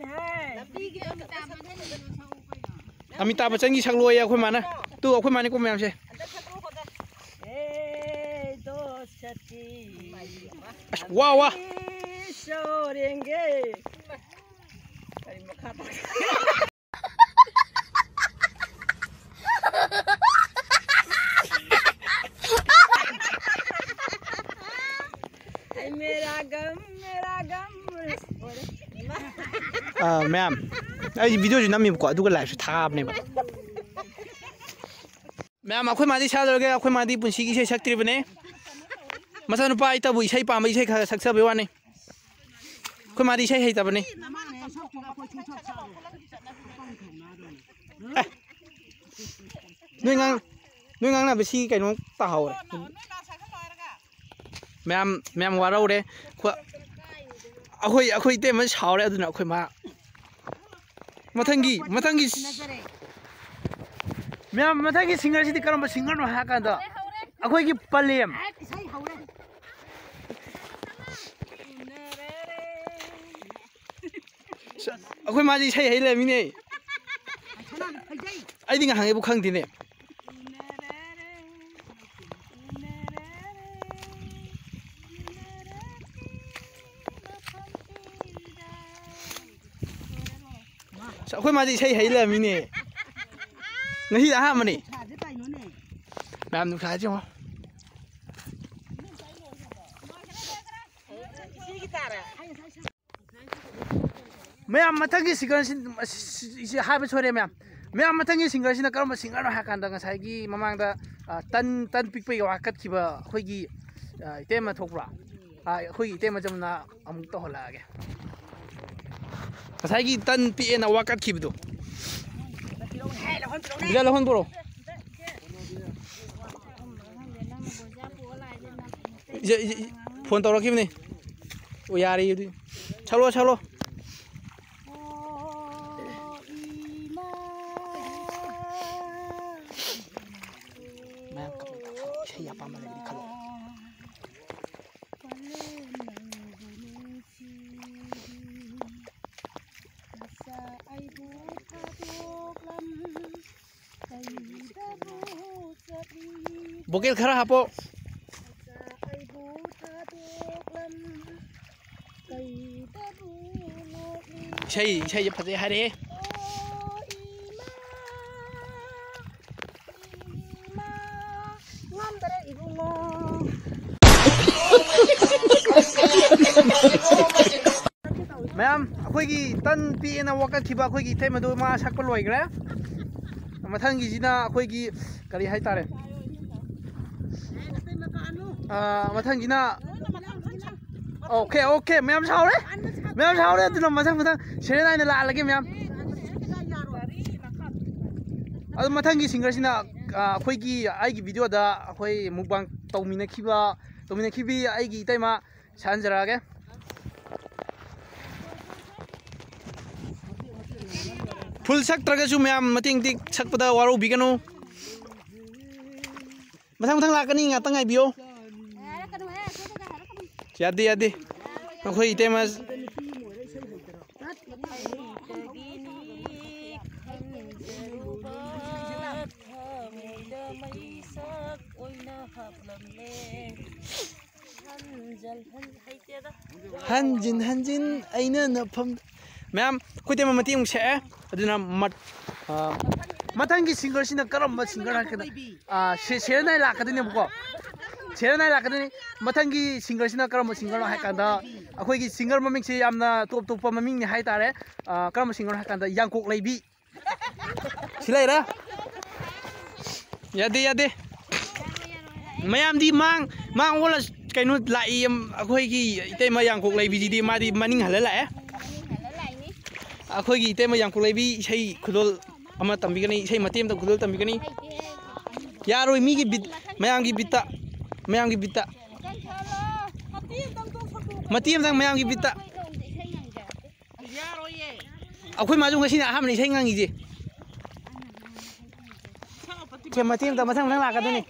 ꯑꯃꯤꯇꯥꯕ ꯕꯆꯟꯒꯤ ꯁꯛꯂꯣꯌꯦ ꯑꯩꯈꯣꯏ ꯃꯥꯅ꯫ ꯇꯨ ꯑꯩꯈꯣꯏ ꯃꯥꯅꯤꯀꯣ ꯃꯌꯥꯝꯁꯦ꯫ ꯑꯁ, ꯋꯥ, ꯋꯥ꯫ ꯑꯥ, ꯃꯌꯥꯝ, ꯑꯩ videoꯁꯨ ꯅꯝꯃꯤꯕꯀꯣ, ꯑꯗꯨꯒ liveꯁꯨ ꯊꯥꯕꯅꯦꯕ꯫ ꯃꯌꯥꯝ, ꯑꯩꯈꯣꯏ ꯃꯥꯗꯤ ꯁꯥꯗꯧꯔꯒꯦ, ꯑꯩꯈꯣꯏ ꯃꯥꯗꯤ ꯄꯨꯟꯁꯤꯒꯤ ꯏꯁꯩ ꯁꯛꯇ꯭ꯔꯤꯕꯅꯦ꯫ ꯃꯆꯥꯅꯨꯄꯥ ꯑꯩꯇꯕꯨ ꯏꯁꯩ ꯄꯥꯝꯕ, ꯏꯁꯩ ꯈꯔ ꯁꯛꯆꯕꯩ ꯋꯥꯅꯤ꯫ ꯑꯩꯈꯣꯏ ꯃꯥꯗꯤ ꯏꯁꯩ ꯍꯩꯇꯕꯅꯤ꯫ ꯅꯣꯏ ꯉꯥꯡ ꯅꯣꯏ ꯉꯥꯡꯅꯕꯁꯤ ꯀꯩꯅꯣ ꯇꯥꯍꯧꯔꯦ꯫ ꯃꯌꯥꯝ ꯃꯌꯥꯝ ꯋꯥꯔꯧꯔꯦ꯫ ꯑꯩꯈꯣꯏ ꯑꯩꯈꯣꯏ ꯑꯩꯈꯣꯏ ꯏꯇꯩꯃ ꯁꯥꯎꯔꯦ꯫ ꯑꯗꯨꯅ ꯑꯩꯈꯣꯏ ꯃꯥ ꯃꯊꯪꯒꯤ ꯃꯊꯪꯒꯤ ꯃꯌꯥꯝ ꯃꯊꯪꯒꯤ ꯁꯤꯡꯒꯔꯁꯤꯗꯤ ꯀꯔꯝꯕ ꯁꯤꯡꯒꯔꯅꯣ ꯍꯥꯏꯔ ꯀꯥꯟꯗ ꯑꯩꯈꯣꯏꯒꯤ ꯄꯂꯦꯝ꯫ ꯑꯩꯈꯣꯏ ꯃꯥꯁꯦ ꯏꯁꯩ ꯍꯩ ꯂꯩꯔꯝꯃꯤꯅꯦ꯫ ꯑꯩꯗꯤ ꯉꯍꯥꯟꯉꯩꯕꯨ ꯈꯪꯗꯦꯅꯦ꯫ ꯑꯩꯈꯣꯏ ꯃꯥꯁꯦ ꯏꯁꯩ ꯍꯩ ꯂꯩꯔꯝꯃꯤꯅꯦ꯫ ꯉꯁꯤꯗꯤ ꯑꯍꯥꯟꯕꯅꯤ꯫ ꯃꯌꯥꯝ ꯅꯨꯡꯁꯥꯁꯦ ꯌꯦꯡꯉꯣ꯫ ꯃꯌꯥꯝ ꯃꯊꯪꯒꯤ ꯁꯤꯡꯒꯔꯁꯤ ꯍꯥꯏꯕ ꯁꯣꯏꯔꯦ ꯃꯌꯥꯝ꯫ ꯃꯌꯥꯝ ꯃꯊꯪꯒꯤ ꯁꯤꯡꯒꯔꯁꯤꯅ ꯀꯔꯝꯕ ꯁꯤꯡꯒꯔꯅꯣ ꯍꯥꯏ ꯀꯥꯟꯗ ꯉꯁꯥꯏꯒꯤ ꯃꯃꯥꯡꯗ, ꯑ, ꯇꯟ ꯇꯟ ꯄꯤꯛꯄꯒꯤ ꯋꯥꯀꯠꯈꯤꯕ ꯑꯩꯈꯣꯏꯒꯤ, ꯑ, ꯏꯇꯩꯃ ꯊꯣꯛꯄ꯭ꯔꯥ? ꯑ, ꯑꯩꯈꯣꯏꯒꯤ ꯏꯇꯩꯃ ꯆꯝꯅ ꯑꯃꯨꯛ ꯇꯧꯍꯜꯂꯛꯑꯒꯦ꯫ ꯉꯁꯥꯏꯒꯤ ꯇꯟ ꯄꯤꯛꯑꯦꯅ ꯋꯥꯀꯠꯈꯤꯕꯗꯣ꯫ ꯕꯤꯖꯥ ꯂꯧꯍꯟ ꯄꯨꯔꯛꯑꯣ꯫ ꯏꯖ- ꯏꯖ- ꯏꯖ- ꯐꯣꯟ ꯇꯧꯔꯛꯈꯤꯕꯅꯤ꯫ ꯑꯣ, ꯌꯥꯔꯦ ꯑꯗꯨꯗꯤ꯫ ꯁꯛꯂꯣ, ꯁꯛꯂꯣ꯫ ꯃꯌꯥꯝ ꯀꯞꯅ ꯇꯧꯁꯜꯂꯣ꯫ ꯏꯁꯩ ꯑꯄꯥꯝꯕ ꯂꯩꯔꯗꯤ ꯈꯜꯂꯣ꯫ ꯚꯣꯀꯦꯜ ꯈꯔ ꯍꯥꯞꯄꯣ꯫ ꯏꯁꯩ, ꯏꯁꯩꯁꯦ ꯐꯖꯩ ꯍꯥꯏꯔꯛꯑꯦ꯫ ꯉꯝꯗꯔꯦ ꯏꯕꯨꯡꯉꯣ꯫ ꯃꯌꯥꯝ, ꯑꯩꯈꯣꯏꯒꯤ ꯇꯟ ꯄꯤꯛꯑꯦꯅ ꯋꯥꯀꯠꯈꯤꯕ ꯑꯩꯈꯣꯏꯒꯤ ꯏꯇꯩꯃꯗꯨ ꯃꯥ ꯁꯛꯄ ꯂꯣꯏꯈ꯭ꯔꯦ꯫ ꯃꯊꯪꯒꯤꯁꯤꯅ ꯑꯩꯈꯣꯏꯒꯤ ꯀꯔꯤ ꯍꯥꯏꯇꯥꯔꯦ? ꯑꯥ, ꯃꯊꯪꯒꯤꯅ, ꯑꯣꯀꯦ, ꯑꯣꯀꯦ, ꯃꯌꯥꯝ ꯁꯥꯎꯔꯦ, ꯃꯌꯥꯝ ꯁꯥꯎꯔꯦ꯫ ꯑꯗꯨꯅ ꯃꯊꯪ ꯃꯊꯪ ꯁꯦꯔꯦꯜ ꯅꯥꯏꯅ ꯂꯥꯛꯍꯜꯂꯒꯦ ꯃꯌꯥꯝ꯫ ꯑꯗꯣ ꯃꯊꯪꯒꯤ ꯁꯤꯡꯒꯔꯁꯤꯅ, ꯑ, ꯑꯩꯈꯣꯏꯒꯤ, ꯑꯩꯒꯤ ꯚꯤꯗꯤꯑꯣꯗ ꯑꯩꯈꯣꯏ ꯃꯨꯛꯕꯥꯡ ꯇꯧꯃꯤꯟꯅꯈꯤꯕ, ꯇꯧꯃꯤꯟꯅꯈꯤꯕꯤ ꯑꯩꯒꯤ ꯏꯇꯩꯃ ꯁꯛꯍꯟꯖꯔꯛꯑꯒꯦ꯫ ꯐꯨꯜ ꯁꯛꯇ꯭ꯔꯒꯁꯨ ꯃꯌꯥꯝ ꯃꯇꯦꯛ ꯃꯇꯦꯛ ꯁꯛꯄꯗ ꯋꯥꯔꯧꯕꯤꯒꯅꯨ꯫ ꯃꯊꯪ ꯃꯊꯪ ꯂꯥꯛꯀꯅꯤ, ꯉꯥꯛꯇꯪ ꯉꯥꯏꯕꯤꯌꯣ꯫ ꯌꯥꯗꯦ, ꯌꯥꯗꯦ꯫ ꯑꯩꯈꯣꯏ ꯏꯇꯩꯃ꯫ ꯍꯟꯖꯤꯟ ꯍꯟꯖꯤꯟ ꯑꯩꯅ ꯅꯐꯝ꯫ ꯃꯌꯥꯝ, ꯑꯩꯈꯣꯏ ꯇꯦꯝꯕ ꯃꯇꯦꯛ ꯑꯃꯨꯛ ꯁꯛꯑꯦ꯫ ꯑꯗꯨꯅ ꯃꯠ-, ꯑ, ꯃꯊꯪꯒꯤ ꯁꯤꯡꯒꯔꯁꯤꯅ ꯀꯔꯝꯕ ꯁꯤꯡꯒꯔ ꯍꯥꯏꯔꯀꯥꯟꯗ, ꯑ, ꯁꯦ-, ꯁꯦꯔꯦꯅꯥꯏ ꯂꯥꯛꯀꯗꯣꯏꯅꯦꯕꯀꯣ꯫ ꯁꯦꯔꯦꯅꯥꯏ ꯂꯥꯛꯀꯗꯣꯏꯅꯤ꯫ ꯃꯊꯪꯒꯤ ꯁꯤꯡꯒꯔꯁꯤꯅ ꯀꯔꯝꯕ ꯁꯤꯡꯒꯔꯅꯣ ꯍꯥꯏ ꯀꯥꯟꯗ, ꯑꯩꯈꯣꯏꯒꯤ ꯁꯤꯡꯒꯔ ꯃꯃꯤꯡꯁꯦ ꯌꯥꯝꯅ ꯇꯣꯞ ꯇꯣꯞꯄ ꯃꯃꯤꯡꯅꯤ ꯍꯥꯏ ꯇꯥꯔꯦ꯫ ꯑ, ꯀꯔꯝꯕ ꯁꯤꯡꯒꯔꯅꯣ ꯍꯥꯏ ꯀꯥꯟꯗ, ꯌꯥꯡꯀꯣꯛ ꯂꯩꯕꯤ꯫ ꯁꯤ ꯂꯩꯔꯦ꯫ ꯌꯥꯗꯦ, ꯌꯥꯗꯦ꯫ ꯃꯌꯥꯝꯗꯤ ꯃꯥꯡ, ꯃꯥꯡ ꯑꯣꯜꯂ ꯀꯩꯅꯣ ꯂꯥꯛꯏ, ꯑꯩꯈꯣꯏꯒꯤ ꯏꯇꯩꯃ ꯌꯥꯡꯀꯣꯛ ꯂꯩꯕꯤꯁꯤꯗꯤ ꯃꯥꯗꯤ ꯃꯅꯤꯡ ꯍꯜꯂ ꯂꯥꯛꯑꯦ꯫ ꯑꯩꯈꯣꯏꯒꯤ ꯏꯇꯩꯃ ꯌꯥꯡꯀꯣꯛ ꯂꯩꯕꯤ ꯏꯁꯩ ꯈꯨꯗꯣꯜ ꯑꯃ ꯇꯝꯕꯤꯒꯅꯤ, ꯏꯁꯩ ꯃꯇꯦꯛ ꯑꯃꯇ ꯈꯨꯗꯣꯜ ꯇꯝꯕꯤꯒꯅꯤ꯫ ꯌꯥꯔꯣꯏ, ꯃꯤꯒꯤ ꯕꯤꯠ, ꯃꯌꯥꯝꯒꯤ ꯕꯤꯠꯇ, ꯃꯌꯥꯝꯒꯤ ꯕꯤꯠꯇ꯫ ꯃꯇꯦꯛ ꯑꯃꯇꯪ ꯃꯌꯥꯝꯒꯤ ꯕꯤꯠꯇ꯫ ꯑꯩꯈꯣꯏ ꯃꯥꯁꯨ ꯉꯁꯤꯅ ꯑꯍꯥꯟꯕꯅꯤ ꯏꯁꯩ ꯉꯪꯉꯤꯁꯦ꯫ ꯁꯦ, ꯃꯇꯦꯛ ꯑꯃꯇ, ꯃꯊꯪ ꯃꯊꯪ ꯂꯥꯛꯀꯗꯣꯏꯅꯤ꯫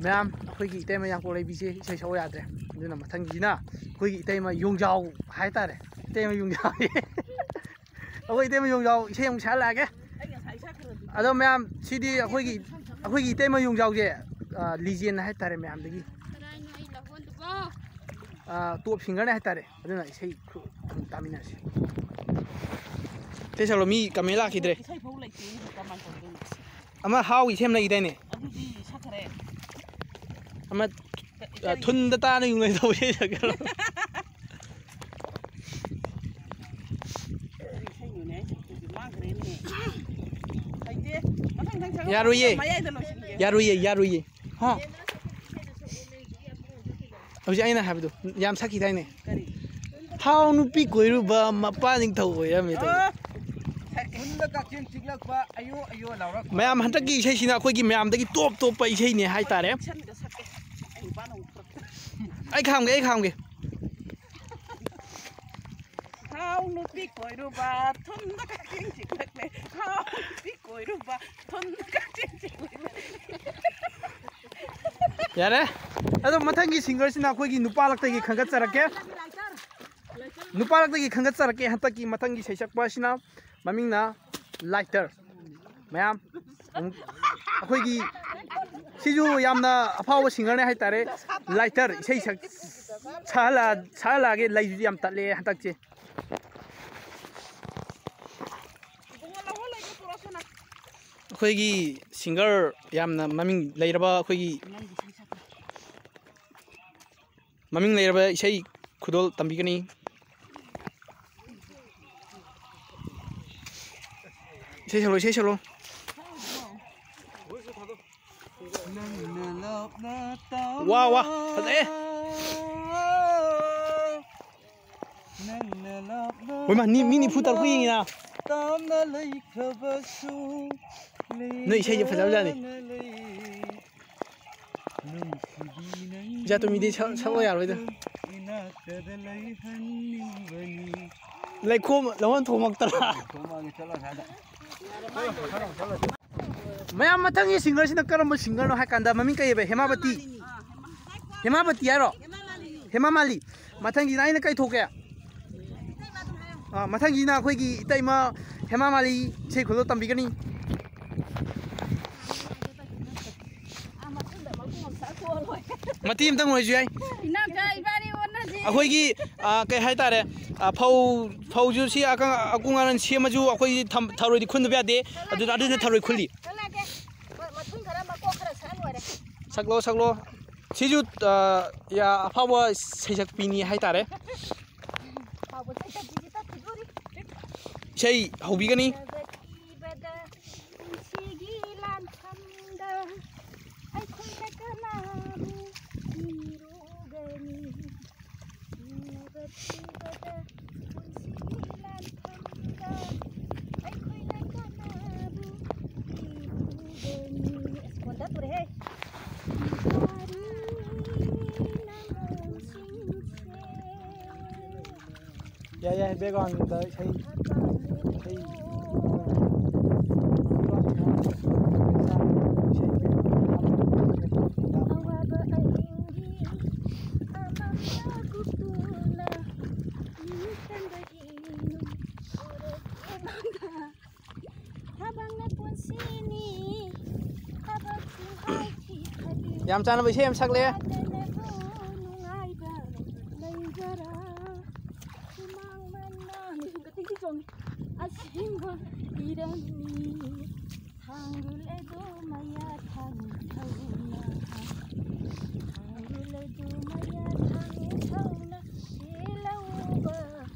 ꯃꯌꯥꯝ, ꯑꯩꯈꯣꯏꯒꯤ ꯏꯇꯩꯃ ꯌꯥꯡꯀꯣꯛ ꯂꯩꯕꯤꯁꯦ ꯏꯁꯩ ꯁꯛꯑꯣ ꯌꯥꯗ꯭ꯔꯦ꯫ ꯑꯗꯨꯅ ꯃꯊꯪꯒꯤꯁꯤꯅ ꯑꯩꯈꯣꯏꯒꯤ ꯏꯇꯩꯃ ꯌꯣꯡꯖꯥꯎ ꯍꯥꯏꯇꯥꯔꯦ꯫ ꯏꯇꯩꯃ ꯌꯣꯡꯖꯥꯎ꯫ ꯑꯩꯈꯣꯏ ꯏꯇꯩꯃ ꯌꯣꯡꯖꯥꯎ ꯏꯁꯩ ꯑꯃꯨꯛ ꯁꯛꯍꯜꯂꯛꯑꯒꯦ꯫ ꯑꯗꯣ ꯃꯌꯥꯝ, ꯁꯤꯗꯤ ꯑꯩꯈꯣꯏꯒꯤ, ꯑꯩꯈꯣꯏꯒꯤ ꯏꯇꯩꯃ ꯌꯣꯡꯖꯥꯎꯁꯦ, ꯑ, ꯂꯤꯖꯦꯟ ꯍꯥꯏꯇꯥꯔꯦ ꯃꯌꯥꯝꯗꯒꯤ꯫ ꯑ, ꯇꯣꯞ ꯁꯤꯡꯒꯔꯅꯦ ꯍꯥꯏꯇꯥꯔꯦ꯫ ꯑꯗꯨꯅ ꯏꯁꯩ ꯈꯨ-, ꯑꯃꯨꯛ ꯇꯥꯃꯤꯟꯅꯁꯤ꯫ ꯏꯁꯩ ꯁꯛꯂꯣ, ꯃꯤ ꯀꯃꯦꯟ ꯂꯥꯛꯈꯤꯗ꯭ꯔꯦ꯫ ꯏꯁꯩ ꯐꯥꯎ ꯂꯩꯇꯦ, ꯀꯃꯥꯏꯅ ꯇꯧꯗꯣꯏꯅꯣ? ꯑꯃ ꯍꯥꯎꯒꯤ ꯁꯦꯝ ꯂꯩꯗꯥꯏꯅꯦ? ꯑꯗꯨꯗꯤ ꯁꯛꯈ꯭ꯔꯦ꯫ ꯑꯃ, ꯑ, ꯊꯨꯟꯗ ꯇꯥꯅ ꯌꯨꯡꯂꯩ ꯇꯧꯕ ꯏꯁꯩ ꯁꯛꯈ꯭ꯔꯣ꯫ ꯀꯔꯤ ꯏꯁꯩꯅꯣꯅꯦ ꯑꯩ ꯁꯛꯇꯣꯏꯁꯦ? ꯃꯥꯡꯈ꯭ꯔꯦꯅꯦ꯫ ꯍꯩꯇꯦ꯫ ꯃꯊꯪ, ꯃꯊꯪ ꯁꯛꯂꯛꯑꯣ꯫ ꯌꯥꯔꯣꯏꯌꯦ꯫ ꯃꯌꯥꯏꯗ ꯂꯣꯏꯁꯤꯟꯒꯦ꯫ ꯌꯥꯔꯣꯏꯌꯦ, ꯌꯥꯔꯣꯏꯌꯦ꯫ ꯍꯥ? ꯍꯧꯖꯤꯛ ꯑꯩꯅ ꯍꯥꯏꯕꯗꯣ ꯌꯥꯝ ꯁꯛꯈꯤꯗꯥꯏꯅꯦ? ꯀꯔꯤ? ꯊꯥꯎ ꯅꯨꯄꯤ ꯀꯣꯏꯔꯨꯕ ꯃꯄꯥ ꯅꯤꯡꯊꯧ ꯑꯣꯏꯔꯝꯃꯦ ꯇꯧꯔꯤ꯫ ꯍꯨꯟꯗ ꯀꯛꯆꯦꯡ ꯆꯤꯛꯂꯛꯄ ꯑꯌꯣ ꯑꯌꯣ ꯂꯥꯎꯔꯛꯄ꯫ ꯃꯌꯥꯝ, ꯍꯟꯗꯛꯀꯤ ꯏꯁꯩꯁꯤꯅ ꯑꯩꯈꯣꯏꯒꯤ ꯃꯌꯥꯝꯗꯒꯤ ꯇꯣꯞ ꯇꯣꯞꯄ ꯏꯁꯩꯅꯦ ꯍꯥꯏꯇꯥꯔꯦ꯫ ꯁꯟꯒ ꯁꯛꯀꯦ꯫ ꯑꯩ ꯅꯨꯄꯥꯅ ꯑꯃꯨꯛ ꯄꯨꯔꯛꯇ꯫ ꯑꯩ ꯈꯥꯝꯒꯦ, ꯑꯩ ꯈꯥꯝꯒꯦ꯫ ꯊꯥꯎ ꯅꯨꯄꯤ ꯀꯣꯏꯔꯨꯕ ꯊꯨꯝꯗ ꯀꯛꯆꯦꯡ ꯆꯤꯛꯂꯛꯂꯦ꯫ ꯊꯥꯎ ꯅꯨꯄꯤ ꯀꯣꯏꯔꯨꯕ ꯊꯨꯝꯗ ꯀꯛꯆꯦꯡ ꯆꯤꯛꯂꯛꯂꯦ꯫ ꯌꯥꯔꯦ꯫ ꯑꯗꯣ ꯃꯊꯪꯒꯤ ꯁꯤꯡꯒꯔꯁꯤꯅ ꯑꯩꯈꯣꯏꯒꯤ ꯅꯨꯄꯥ ꯂꯛꯇꯒꯤ ꯈꯟꯒꯠꯆꯔꯛꯀꯦ꯫ ꯅꯨꯄꯥ ꯂꯛꯇꯒꯤ ꯈꯟꯒꯠꯆꯔꯛꯀꯦ ꯍꯟꯗꯛꯀꯤ ꯃꯊꯪꯒꯤ ꯁꯩꯁꯛꯄ ꯑꯁꯤꯅ ꯃꯃꯤꯡꯅ ꯂꯥꯏꯇꯔ꯫ ꯃꯌꯥꯝ ꯑꯃꯨꯛ ꯑꯩꯈꯣꯏꯒꯤ ꯁꯤꯁꯨ ꯌꯥꯝꯅ ꯑꯐꯥꯎꯕ ꯁꯤꯡꯒꯔꯅꯦ ꯍꯥꯏꯇꯥꯔꯦ꯫ ꯂꯥꯏꯇꯔ ꯏꯁꯩ ꯁꯛ ꯁꯛꯍꯜꯂꯛ ꯁꯛꯍꯜꯂꯛꯑꯒꯦ꯫ ꯂꯩꯁꯨ ꯌꯥꯝ ꯇꯠꯂꯦ ꯍꯟꯗꯛꯁꯦ꯫ ꯏꯕꯨꯡꯉꯣ ꯂꯧꯍꯣꯜ ꯂꯩꯒꯦ ꯄꯨꯔꯛꯑꯣ ꯁꯣꯅꯥ꯫ ꯑꯩꯈꯣꯏꯒꯤ ꯁꯤꯡꯒꯔ ꯌꯥꯝꯅ ꯃꯃꯤꯡ ꯂꯩꯔꯕ ꯑꯩꯈꯣꯏꯒꯤ ꯃꯃꯤꯡ ꯂꯩꯔꯕ ꯏꯁꯩ ꯈꯨꯗꯣꯜ ꯇꯝꯕꯤꯒꯅꯤ꯫ ꯏꯁꯩ ꯁꯛꯂꯣ, ꯏꯁꯩ ꯁꯛꯂꯣ꯫ ꯋꯥ, ꯋꯥ, ꯐꯖꯩꯌꯦ꯫ ꯍꯣꯏ ꯃꯥ, ꯃꯤ ꯅꯤꯐꯨ ꯇꯔꯨꯛ ꯌꯦꯡꯉꯤꯅ꯫ ꯇꯥꯝꯅ ꯂꯩꯈ꯭ꯔꯕꯁꯨ ꯅꯣꯏ ꯏꯁꯩꯁꯦ ꯐꯖꯕꯖꯥꯠꯅꯤ꯫ ꯂꯩ꯫ ꯅꯨꯡꯁꯤꯕꯤ ꯅꯪ ꯏꯆꯥ ꯇꯣꯝꯕꯤꯗꯤ ꯁꯛ-, ꯁꯛꯂꯣ ꯌꯥꯔꯣꯏꯗ꯫ ꯏꯅꯥꯛꯇꯗ ꯂꯩꯍꯟꯅꯤꯡꯕꯅꯤ꯫ ꯂꯩꯈꯣꯝ ꯂꯧꯍꯣꯟ ꯊꯣꯝꯃꯛꯇꯅ꯫ ꯊꯣꯝꯃꯛꯑꯒꯦ, ꯆꯠꯂꯣ ꯑꯁ꯭ꯋꯥꯏꯗ꯫ ꯃꯌꯥꯝ, ꯃꯊꯪꯒꯤ ꯁꯤꯡꯒꯔꯁꯤꯅ ꯀꯔꯝꯕ ꯁꯤꯡꯒꯔꯅꯣ ꯍꯥꯏ ꯀꯥꯟꯗ ꯃꯃꯤꯡ ꯀꯩ ꯍꯥꯏꯕ? ꯍꯦꯃꯥꯕꯇꯤ꯫ ꯍꯦꯃꯥꯕꯇꯤ ꯍꯥꯏꯔꯣ? ꯍꯦꯃꯥ ꯃꯥꯂꯤ꯫ ꯃꯊꯪꯒꯤꯅ ꯑꯩꯅ ꯀꯩ ꯊꯣꯛꯀꯦ? ꯑꯥ, ꯃꯊꯪꯒꯤꯅ ꯑꯩꯈꯣꯏꯒꯤ ꯏꯇꯩꯃ ꯍꯦꯃꯥ ꯃꯥꯂꯤ ꯏꯁꯩ ꯈꯨꯗꯣꯜ ꯇꯝꯕꯤꯒꯅꯤ꯫ ꯃꯇꯦꯛ ꯑꯃꯇꯪ ꯑꯣꯏꯔꯁꯨ ꯌꯥꯏ꯫ ꯏꯅꯥꯎꯆꯥ ꯏꯕꯥꯅꯤ ꯑꯣꯟꯅꯁꯤ꯫ ꯑꯩꯈꯣꯏꯒꯤ, ꯑꯥ, ꯀꯩ ꯍꯥꯏꯇꯥꯔꯦ, ꯑꯥ, ꯐꯧ, ꯐꯧꯁꯨ ꯁꯤ ꯑꯀꯪ-, ꯑꯀꯨꯡ ꯑꯔꯟ ꯁꯦꯝꯃꯁꯨ ꯑꯩꯈꯣꯏꯒꯤ ꯊꯝ-, ꯊꯔꯣꯏꯗꯤ ꯈꯨꯟꯗꯕ ꯌꯥꯗꯦ꯫ ꯑꯗꯨꯅ, ꯑꯗꯨꯅ ꯊꯔꯣꯏ ꯈꯨꯜꯂꯤ꯫ ꯆꯠꯂꯒꯦ꯫ ꯃ-, ꯃꯊꯨꯟ ꯈꯔ ꯃꯀꯣꯛ ꯈꯔ ꯁꯛꯑ ꯂꯣꯏꯔꯦ꯫ ꯁꯛꯂꯣ, ꯁꯛꯂꯣ꯫ ꯁꯤꯁꯨ, ꯑꯥ, ꯌꯥ-, ꯑꯐꯥꯎꯕ ꯁꯩꯁꯛꯄꯤꯅꯤ ꯍꯥꯏꯇꯥꯔꯦ꯫ ꯐꯥꯎꯕ ꯁꯛꯇꯕꯤꯁꯤ ꯇꯠꯈꯤꯗꯣꯔꯤ꯫ ꯏꯁꯩ ꯍꯧꯕꯤꯒꯅꯤ꯫ ꯏꯕꯗ ꯄꯨꯟꯁꯤꯒꯤ ꯂꯥꯟꯐꯝꯗ ꯑꯩꯈꯣꯏꯅ ꯀꯅꯥꯕꯨ ꯊꯤꯔꯨꯒꯅꯤ? ꯊꯤꯕ ꯊꯤꯕ ꯌꯥꯏ, ꯌꯥꯏ, background ꯗ ꯏꯁꯩ, ꯏꯁꯩ, ꯏꯁꯩ꯫ ꯑꯋꯥꯕ ꯑꯍꯤꯡꯒꯤ ꯑꯃꯝꯕ ꯀꯨꯞꯇꯨꯅ ꯅꯨꯃꯤꯠ ꯇꯪꯕꯒꯤ ꯅꯨꯡ ꯑꯣꯔꯦ ꯃꯥꯡꯗ꯫ ꯊꯕꯛꯅ ꯄꯨꯟꯁꯤꯅꯤ, ꯊꯕꯛꯁꯤꯡ ꯍꯥꯏꯈꯤ ꯈꯗꯤ꯫ ꯌꯥꯝ ꯆꯥꯟꯅꯕ ꯏꯁꯩ ꯑꯃ ꯁꯛꯂꯛꯑꯦ꯫ ꯋꯥꯗꯅꯕ ꯅꯨꯡꯉꯥꯏꯕ ꯂꯩꯕꯔꯥ? ꯍꯨꯃꯥꯡ ꯃꯅꯥ ꯃꯤꯍꯨꯟꯒ ꯇꯤꯡ ꯇꯤꯡ ꯆꯣꯡꯉꯤ꯫ ꯑꯁꯦꯡꯕ ꯏꯔꯝꯅꯤ꯫ ꯊꯥꯡꯒꯨꯜ ꯑꯗꯨ ꯃꯌꯥ ꯊꯥꯡꯊꯧꯅ꯫ ꯊꯥꯡꯒꯨꯜ ꯑꯗꯨ ꯃꯌꯥ ꯊꯥꯡꯊꯧꯅ꯫ ꯆꯦꯜꯂꯛꯎꯕ꯫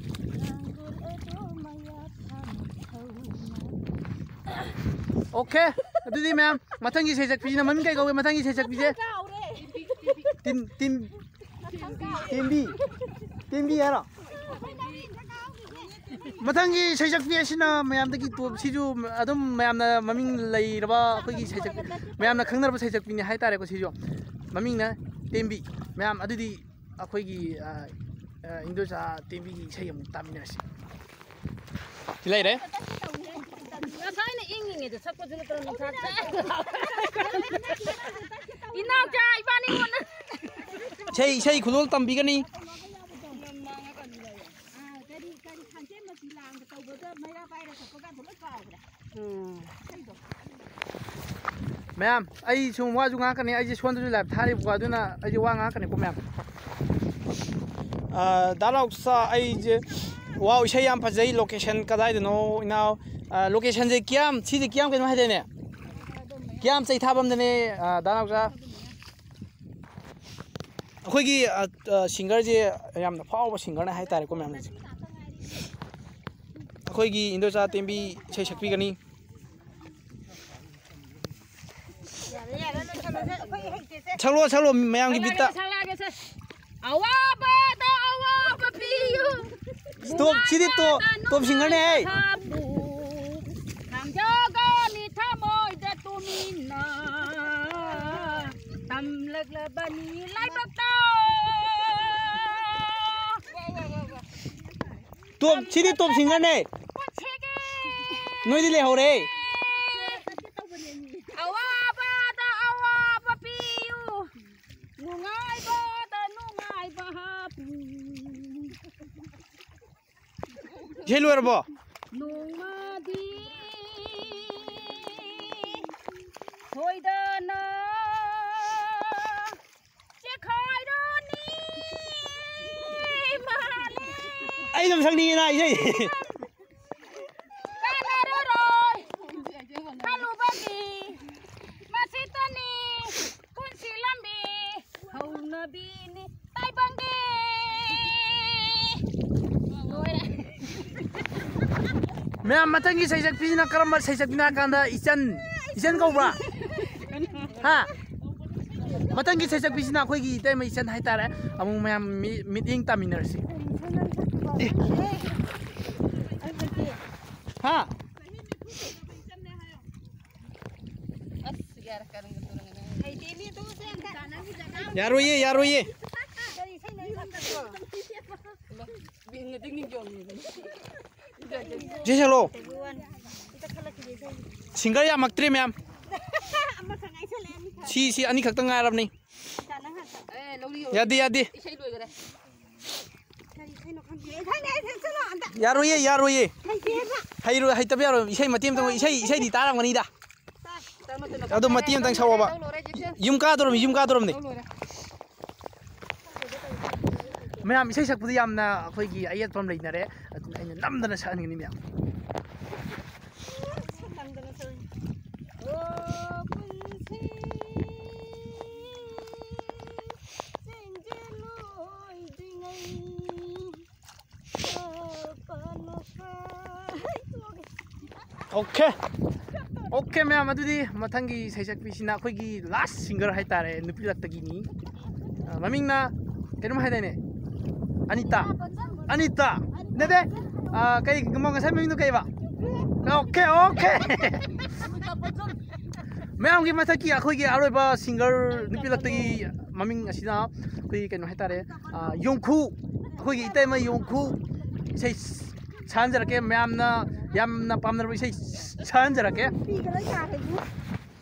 ꯊꯥꯡꯒꯨꯜ ꯑꯗꯨ ꯃꯌꯥ ꯊꯥꯡꯊꯧꯅ꯫ Okay, ꯑꯗꯨꯗꯤ ꯃꯌꯥꯝ, ꯃꯊꯪꯒꯤ ꯁꯩꯁꯛꯄꯤꯁꯤꯅ ꯃꯃꯤꯡ ꯀꯩ ꯀꯧꯏ? ꯃꯊꯪꯒꯤ ꯁꯩꯁꯛꯄꯤꯁꯦ? ꯀꯥꯎꯔꯦ꯫ ꯇꯤꯟ ꯇꯤꯟ ꯇꯦꯝꯕꯤ꯫ ꯇꯦꯝꯕꯤ ꯍꯥꯏꯔꯣ? ꯃꯊꯪꯒꯤ ꯁꯩꯁꯛꯄꯤ ꯑꯁꯤꯅ ꯃꯌꯥꯝꯗꯒꯤ ꯇꯣꯞ, ꯁꯤꯁꯨ ꯑꯗꯨꯝ ꯃꯌꯥꯝꯅ ꯃꯃꯤꯡ ꯂꯩꯔꯕ ꯑꯩꯈꯣꯏꯒꯤ ꯁꯩꯁꯛ, ꯃꯌꯥꯝꯅ ꯈꯪꯅꯔꯕ ꯁꯩꯁꯛꯄꯤꯅꯤ ꯍꯥꯏꯇꯥꯔꯦꯀꯣ꯫ ꯁꯤꯁꯨ ꯃꯃꯤꯡꯅ ꯇꯦꯝꯕꯤ꯫ ꯃꯌꯥꯝ, ꯑꯗꯨꯗꯤ ꯑꯩꯈꯣꯏꯒꯤ, ꯑ, ꯑ, ꯏꯟꯗꯣꯆꯥ ꯇꯦꯝꯕꯤꯒꯤ ꯏꯁꯩ ꯑꯃꯨꯛ ꯇꯥꯃꯤꯟꯅꯔꯁꯤ꯫ ꯁꯤ ꯂꯩꯔꯦ꯫ ꯉꯁꯥꯏꯅ ꯏꯪꯉꯤꯉꯩꯗ ꯁꯛꯄꯁꯨ ꯅꯠꯇꯅ ꯅꯨꯡꯁꯥ ꯁꯥꯏ꯫ ꯏꯅꯥꯎꯆꯥ ꯏꯕꯥꯅꯤ ꯉꯣꯟꯗ ꯏꯁꯩ, ꯏꯁꯩ ꯈꯨꯗꯣꯜ ꯇꯝꯕꯤꯒꯅꯤ꯫ ꯀꯔꯤ ꯀꯔꯤ ꯈꯥꯟꯖꯦꯟ ꯃꯆꯤ ꯂꯥꯡꯗ ꯇꯧꯕꯗ ꯃꯩꯔꯥ ꯄꯥꯏꯔ ꯆꯠꯄꯒꯗꯣ ꯂꯣꯏ ꯀꯥꯎꯈ꯭ꯔꯦ꯫ ꯃꯌꯥꯝ, ꯑꯩ ꯁꯨꯝ ꯋꯥꯁꯨ ꯉꯥꯡꯉꯛꯀꯅꯤ, ꯑꯩꯁꯦ ꯁꯣꯝꯗꯁꯨ live ꯊꯥꯔꯤꯕꯀꯣ, ꯑꯗꯨꯅ ꯑꯩꯁꯦ ꯋꯥ ꯉꯥꯡꯉꯛꯀꯅꯤꯀꯣ ꯃꯌꯥꯝ꯫ ꯑ, ꯗꯥ ꯅꯥꯎꯆꯥ, ꯑꯩꯁꯦ, wow, ꯏꯁꯩ ꯌꯥꯝ ꯐꯖꯩ꯫ Location ꯀꯗꯥꯏꯗꯅꯣ, ꯏꯅꯥꯎ? ꯑ, location ꯁꯦ ꯀꯤꯌꯥꯝ, ꯁꯤꯁꯦ ꯀꯤꯌꯥꯝ ꯀꯩꯅꯣ ꯍꯥꯏꯗꯥꯏꯅꯦ? ꯀꯤꯌꯥꯝ ꯆꯩꯊꯥꯐꯝꯗꯅꯦ, ꯑ, ꯗꯥ ꯅꯥꯎꯆꯥ꯫ ꯑꯩꯈꯣꯏꯒꯤ, ꯑ, ꯑ, singer ꯁꯦ ꯌꯥꯝꯅ ꯐꯥꯎꯕ singer ꯅꯦ ꯍꯥꯏꯇꯥꯔꯦꯀꯣ ꯃꯌꯥꯝꯅꯁꯦ꯫ ꯑꯩꯈꯣꯏꯒꯤ ꯏꯟꯗꯣꯆꯥ ꯇꯦꯝꯕꯤ ꯏꯁꯩ ꯁꯛꯄꯤꯒꯅꯤ꯫ ꯁꯛꯂꯣ, ꯁꯛꯂꯣ, ꯃꯌꯥꯝꯒꯤ ꯕꯤꯠꯇ꯫ ꯁꯛꯂꯛꯑꯒꯦꯁꯦ꯫ ꯑꯋꯥꯕꯗ ꯑꯋꯥꯕ ꯄꯤꯌꯨ꯫ Top, ꯁꯤꯗꯤ top, top singer ꯅꯦ ꯍꯦ꯫ ꯍꯥꯞꯄꯨ꯫ ꯈꯥꯡꯖꯒꯅꯤ ꯊꯃꯣꯏꯗ ꯇꯨꯃꯤꯟꯅ꯫ ꯇꯝꯂꯛꯂꯕꯅꯤ ꯂꯥꯏꯕꯛꯇ꯫ ꯇꯣꯞ, ꯁꯤꯗꯤ ꯇꯣꯞ ꯁꯤꯡꯒꯔꯅꯦ꯫ ꯅꯣꯏꯗꯤ ꯂꯩꯍꯧꯔꯦ꯫ ꯑꯋꯥꯕꯗ ꯑꯋꯥꯕ ꯄꯤꯌꯨ, ꯅꯨꯡꯉꯥꯏꯕꯗ ꯅꯨꯡꯉꯥꯏꯕ ꯍꯥꯞꯄꯨ꯫ ꯏꯁꯩ ꯂꯣꯏꯔꯕꯣ? ꯅꯣꯡꯃꯗꯤ ꯁꯣꯏꯗꯅ ꯆꯦꯈꯥꯏꯔꯅꯤ ꯃꯥꯂꯦꯝ꯫ ꯑꯩ ꯑꯗꯨꯝ ꯁꯛꯅꯤꯡꯉꯤꯅ ꯏꯁꯩ꯫ ꯀꯥꯟꯅꯔꯔꯣꯏ ꯈꯜꯂꯨꯕꯒꯤ ꯃꯁꯤꯇꯅꯤ ꯄꯨꯟꯁꯤ ꯂꯝꯕꯤ ꯍꯧꯅꯕꯤꯅꯤ ꯇꯥꯏꯕꯪꯒꯤ꯫ ꯂꯣꯏꯔꯦ꯫ ꯃꯌꯥꯝ, ꯃꯊꯪꯒꯤ ꯁꯩꯁꯛꯄꯤꯁꯤꯅ ꯀꯔꯝꯕ ꯁꯩꯁꯛꯄꯤꯅꯣ ꯍꯥꯏ ꯀꯥꯟꯗ ꯏꯆꯟ, ꯏꯆꯟ ꯀꯧꯕ꯭ꯔꯥ? ꯍꯥ? ꯃꯊꯪꯒꯤ ꯁꯩꯁꯛꯄꯤꯁꯤꯅ ꯑꯩꯈꯣꯏꯒꯤ ꯏꯇꯩꯃ ꯏꯆꯟ ꯍꯥꯏꯇꯥꯔꯦ꯫ ꯑꯃꯨꯛ ꯃꯌꯥꯝ ꯃꯤ-, ꯃꯤꯠꯌꯦꯡ ꯇꯥꯃꯤꯟꯅꯔꯁꯤ꯫ ꯑꯦ꯫ ꯍꯥ? ꯌꯥꯔꯣꯏꯌꯦ, ꯌꯥꯔꯣꯏꯌꯦ꯫ ꯁꯤ ꯁꯛꯂꯣ꯫ ꯁꯤꯡꯒꯔ ꯌꯥꯝꯃꯛꯇ꯭ꯔꯦ ꯃꯌꯥꯝ꯫ ꯁꯤ, ꯁꯤ ꯑꯅꯤꯈꯛꯇ ꯉꯥꯏꯔꯕꯅꯤ꯫ ꯌꯥꯗꯦ, ꯌꯥꯗꯦ꯫ ꯌꯥꯔꯣꯏꯌꯦ, ꯌꯥꯔꯣꯏꯌꯦ꯫ ꯍꯩꯔꯣꯏ, ꯍꯩꯇꯕ ꯌꯥꯔꯣꯏ꯫ ꯏꯁꯩ ꯃꯇꯦꯛ ꯑꯃꯇꯪ, ꯏꯁꯩ, ꯏꯁꯩꯗꯤ ꯇꯥꯔꯝꯒꯅꯤꯗ꯫ ꯑꯗꯣ ꯃꯇꯦꯛ ꯑꯃꯇꯪ ꯁꯛꯑꯣꯕ꯫ ꯌꯨꯝ ꯀꯥꯗꯧꯔꯝꯅꯤ, ꯌꯨꯝ ꯀꯥꯗꯧꯔꯝꯅꯤ꯫ ꯃꯌꯥꯝ, ꯏꯁꯩ ꯁꯛꯄꯗ ꯌꯥꯝꯅ ꯑꯩꯈꯣꯏꯒꯤ ꯑꯌꯦꯠꯄ ꯑꯃ ꯂꯩꯅꯔꯦ꯫ ꯑꯗꯨꯅ ꯑꯩꯅ ꯅꯝꯗꯅ ꯁꯛꯍꯟꯒꯅꯤ ꯃꯌꯥꯝ꯫ ꯑꯣꯀꯦ꯫ ꯑꯣꯀꯦ ꯃꯌꯥꯝ, ꯑꯗꯨꯗꯤ ꯃꯊꯪꯒꯤ ꯁꯩꯁꯛꯄꯤꯁꯤꯅ ꯑꯩꯈꯣꯏꯒꯤ ꯂꯥꯁ ꯁꯤꯡꯒꯔ ꯍꯥꯏꯇꯥꯔꯦ, ꯅꯨꯄꯤ ꯂꯛꯇꯒꯤꯅꯤ꯫ ꯑ, ꯃꯃꯤꯡꯅ ꯀꯩꯅꯣꯝ ꯍꯥꯏꯗꯥꯏꯅꯦ? ꯑꯅꯤꯇꯥ꯫ ꯑꯅꯤꯇꯥ꯫ ꯅꯠꯇꯦ꯫ ꯑ, ꯀꯩ, ꯉꯁꯥꯏ ꯃꯃꯤꯡꯗꯣ ꯀꯩꯕ? Okay, okay. ꯃꯌꯥꯝꯒꯤ ꯃꯊꯛꯀꯤ ꯑꯩꯈꯣꯏꯒꯤ ꯑꯔꯣꯏꯕ ꯁꯤꯡꯒꯔ ꯅꯨꯄꯤ ꯂꯛꯇꯒꯤ ꯃꯃꯤꯡ ꯑꯁꯤꯅ ꯑꯩꯈꯣꯏꯒꯤ ꯀꯩꯅꯣ ꯍꯥꯏꯇꯥꯔꯦ, ꯑ, ꯌꯣꯡꯈꯨ, ꯑꯩꯈꯣꯏꯒꯤ ꯏꯇꯩꯃ ꯌꯣꯡꯈꯨ, ꯏꯁꯩ ꯁꯛꯍꯟꯖꯔꯛꯀꯦ, ꯃꯌꯥꯝꯅ ꯌꯥꯝꯅ ꯄꯥꯝꯅꯔꯕ ꯏꯁꯩ ꯁꯛꯍꯟꯖꯔꯛꯀꯦ꯫ ꯐꯤꯒ ꯂꯣꯏ ꯇꯥꯔꯦ, ꯏꯕꯨꯡ꯫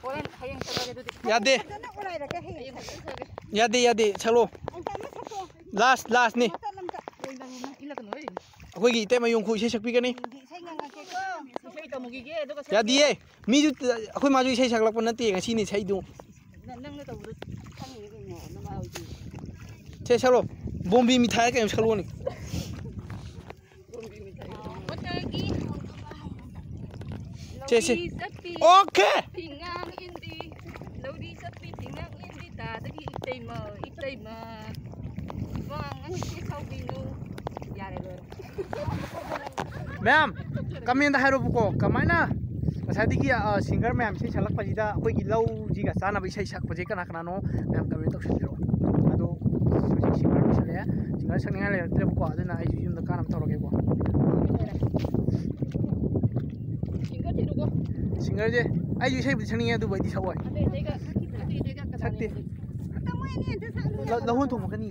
ꯍꯣꯔꯦꯟ, ꯍꯌꯦꯡ ꯆꯠꯂꯒꯦ ꯑꯗꯨꯗꯤ꯫ ꯌꯥꯗꯦ꯫ ꯐꯖꯅ ꯑꯣꯠꯂꯥꯏꯔꯒꯦ ꯍꯌꯦꯡ꯫ ꯍꯌꯦꯡ ꯐꯖꯅ ꯁꯛꯑꯒꯦ꯫ ꯌꯥꯗꯦ, ꯌꯥꯗꯦ, ꯁꯛꯂꯣ꯫ ꯑꯝꯇ ꯑꯃ ꯁꯛꯇꯣ꯫ ꯂꯥꯁ, ꯂꯥꯁꯅꯤ꯫ ꯑꯝꯇ, ꯑꯝꯇ꯫ ꯍꯌꯦꯡ ꯅꯪ, ꯅꯪ ꯏꯜꯂꯛꯀꯅꯨ, ꯍꯌꯦꯡ꯫ ꯑꯩꯈꯣꯏꯒꯤ ꯏꯇꯩꯃ ꯌꯣꯡꯈꯨ ꯏꯁꯩ ꯁꯛꯄꯤꯒꯅꯤ꯫ ꯏꯁꯩ ꯉꯪꯉꯛꯀꯦꯀꯣ꯫ ꯏꯁꯩ ꯇꯝꯃꯨꯈꯤꯒꯦ, ꯑꯗꯨꯒ ꯁꯛꯀꯦ꯫ ꯌꯥꯗꯤꯌꯦ꯫ ꯃꯤꯁꯨ, ꯑꯩꯈꯣꯏ ꯃꯥꯁꯨ ꯏꯁꯩ ꯁꯛꯂꯛꯄ ꯅꯠꯇꯦ, ꯉꯁꯤꯅꯤ ꯁꯛꯏꯗꯨ꯫ ꯅ-, ꯅꯪꯅ ꯇꯧꯕꯗꯣ ꯈꯪꯉꯤꯅꯦ ꯀꯩꯅꯣ, ꯅꯃꯥ ꯍꯣꯏꯗꯤ꯫ ꯁꯦ, ꯁꯛꯂꯣ꯫ ꯕꯣꯝꯕꯤ ꯃꯤꯊꯥꯏ ꯀꯩꯅꯣ ꯁꯛꯂꯛꯑꯣꯅꯦ꯫ ꯕꯣꯝꯕꯤ ꯃꯤꯊꯥꯏ꯫ ꯁꯦ, ꯁꯦ꯫ ꯂꯧꯔꯤ ꯆꯠꯄꯤ ꯑꯣꯀꯦ꯫ ꯐꯤꯉꯥꯡ ꯏꯟꯕꯤ꯫ ꯂꯧꯔꯤ ꯆꯠꯄꯤ ꯐꯤꯉꯥꯡ ꯏꯟꯕꯤ ꯇꯥꯗꯒꯤ ꯏꯇꯩꯃ, ꯏꯇꯩꯃ꯫ ꯋꯥ ꯉꯥꯡꯁꯤ ꯁꯥꯎꯕꯤꯅꯨ꯫ ꯌꯥꯔꯦ, ꯂꯣꯏꯔꯦ꯫ ꯃꯌꯥꯝ, ꯀꯃꯦꯟꯗ ꯍꯥꯏꯔꯣꯕꯀꯣ, ꯀꯃꯥꯏꯅ ꯉꯁꯥꯏꯗꯒꯤ, ꯑ, ꯁꯤꯡꯒꯔ ꯃꯌꯥꯝ ꯏꯁꯩ ꯁꯛꯂꯛꯄꯁꯤꯗ ꯑꯩꯈꯣꯏꯒꯤ ꯂꯧꯁꯤꯒ ꯆꯥꯟꯅꯕ ꯏꯁꯩ ꯁꯛꯄꯁꯦ ꯀꯅꯥ ꯀꯅꯥꯅꯣ ꯃꯌꯥꯝ ꯀꯃꯦꯟ ꯇꯧꯁꯤꯟꯕꯤꯔꯛꯑꯣ꯫ ꯑꯗꯣ ꯍꯧꯖꯤꯛ ꯁꯤꯡꯒꯔ ꯂꯣꯏꯁꯤꯜꯂꯛꯑꯦ, ꯁꯤꯡꯒꯔ ꯁꯛꯅꯤꯡꯉꯥꯏ ꯂꯩꯔꯛꯇ꯭ꯔꯦꯕꯀꯣ, ꯑꯗꯨꯅ ꯑꯩꯁꯨ ꯌꯨꯝꯗ ꯀꯥꯅꯕ ꯇꯧꯔꯒꯦꯀꯣ꯫ ꯁꯤꯡꯒꯔꯁꯦ ꯑꯩꯁꯨ ꯏꯁꯩꯕꯨꯗꯤ ꯁꯛꯅꯤꯡꯉꯦ, ꯑꯗꯨꯕꯨ ꯑꯩꯗꯤ ꯁꯛꯑꯣꯏ꯫ ꯁꯛꯇꯦ꯫ ꯂ-, ꯂꯧꯍꯣꯟ ꯊꯣꯡꯉꯛꯀꯅꯤ꯫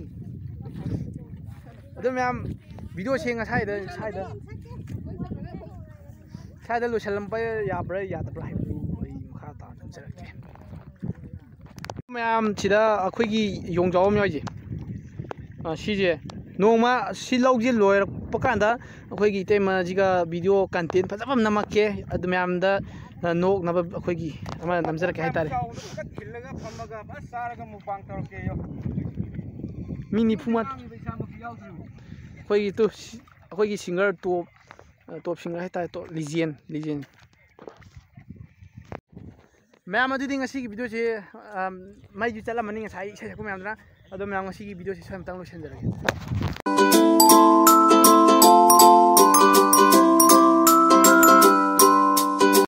ꯑꯗꯣ ꯃꯌꯥꯝ, ꯚꯤꯗꯤꯑꯣꯁꯦ ꯉꯁꯥꯏꯗ, ꯁ꯭ꯋꯥꯏꯗ, ꯁ꯭ꯋꯥꯏꯗ ꯂꯣꯏꯁꯤꯜꯂꯝꯕ ꯌꯥꯕ꯭ꯔꯥ ꯌꯥꯗꯕ꯭ꯔꯥ ꯍꯥꯏꯕꯗꯨ ꯑꯩ ꯃꯈꯥ ꯇꯥꯅ ꯊꯝꯖꯔꯛꯀꯦ꯫ ꯃꯌꯥꯝ, ꯁꯤꯗ ꯑꯩꯈꯣꯏꯒꯤ ꯌꯣꯡꯖꯥꯎ ꯑꯃ ꯌꯥꯎꯔꯤꯁꯦ꯫ ꯑ, ꯁꯤꯁꯦ ꯅꯣꯡꯃ ꯁꯤ ꯂꯧꯁꯦ ꯂꯣꯏꯔꯛꯄ ꯀꯥꯟꯗ ꯑꯩꯈꯣꯏꯒꯤ ꯏꯇꯩꯃꯁꯤꯒ ꯚꯤꯗꯤꯑꯣ ꯀꯟꯇꯦꯟ ꯐꯖꯕ ꯑꯃ ꯅꯝꯃꯛꯀꯦ꯫ ꯑꯗꯨ ꯃꯌꯥꯝꯗ, ꯑ, ꯅꯣꯛꯅꯕ ꯑꯩꯈꯣꯏꯒꯤ ꯑꯃ ꯅꯝꯖꯔꯛꯀꯦ ꯍꯥꯏꯇꯥꯔꯦ꯫ ꯆꯥꯎꯅ ꯈꯤꯜꯂꯒ ꯐꯝꯃꯒ ꯐꯖꯅ ꯆꯥꯔꯒ ꯃꯨꯛꯕꯥꯡ ꯇꯧꯔꯛꯀꯦꯌꯣ꯫ ꯃꯤ ꯅꯤꯐꯨ ꯃ-, ꯉꯥꯡꯉꯤꯕ ꯏꯁꯥꯃꯛꯁꯨ ꯌꯥꯎꯗ꯭ꯔꯤꯕꯅꯤ꯫ ꯑꯩꯈꯣꯏꯒꯤ ꯇꯨ-, ꯑꯩꯈꯣꯏꯒꯤ ꯁꯤꯡꯒꯔ ꯇꯣꯞ, ꯑ, ꯇꯣꯞ ꯁꯤꯡꯒꯔ ꯍꯥꯏꯇꯥꯔꯦ, ꯇꯣꯞ ꯂꯤꯖꯦꯟ, ꯂꯤꯖꯦꯟ꯫ ꯃꯌꯥꯝ, ꯑꯗꯨꯗꯤ ꯉꯁꯤꯒꯤ ꯚꯤꯗꯤꯑꯣꯁꯦ, ꯑꯝ, ꯃꯩꯁꯨ ꯆꯠꯂꯝꯃꯅꯤ ꯉꯁꯥꯏ ꯏꯁꯩ ꯁꯛꯄ ꯃꯌꯥꯝꯗꯨꯅ꯫ ꯑꯗꯣ ꯃꯌꯥꯝ, ꯉꯁꯤꯒꯤ ꯚꯤꯗꯤꯑꯣꯁꯦ ꯁ꯭ꯋꯥꯏ ꯃꯇꯥꯡ ꯂꯣꯏꯁꯤꯟꯖꯔꯒꯦ꯫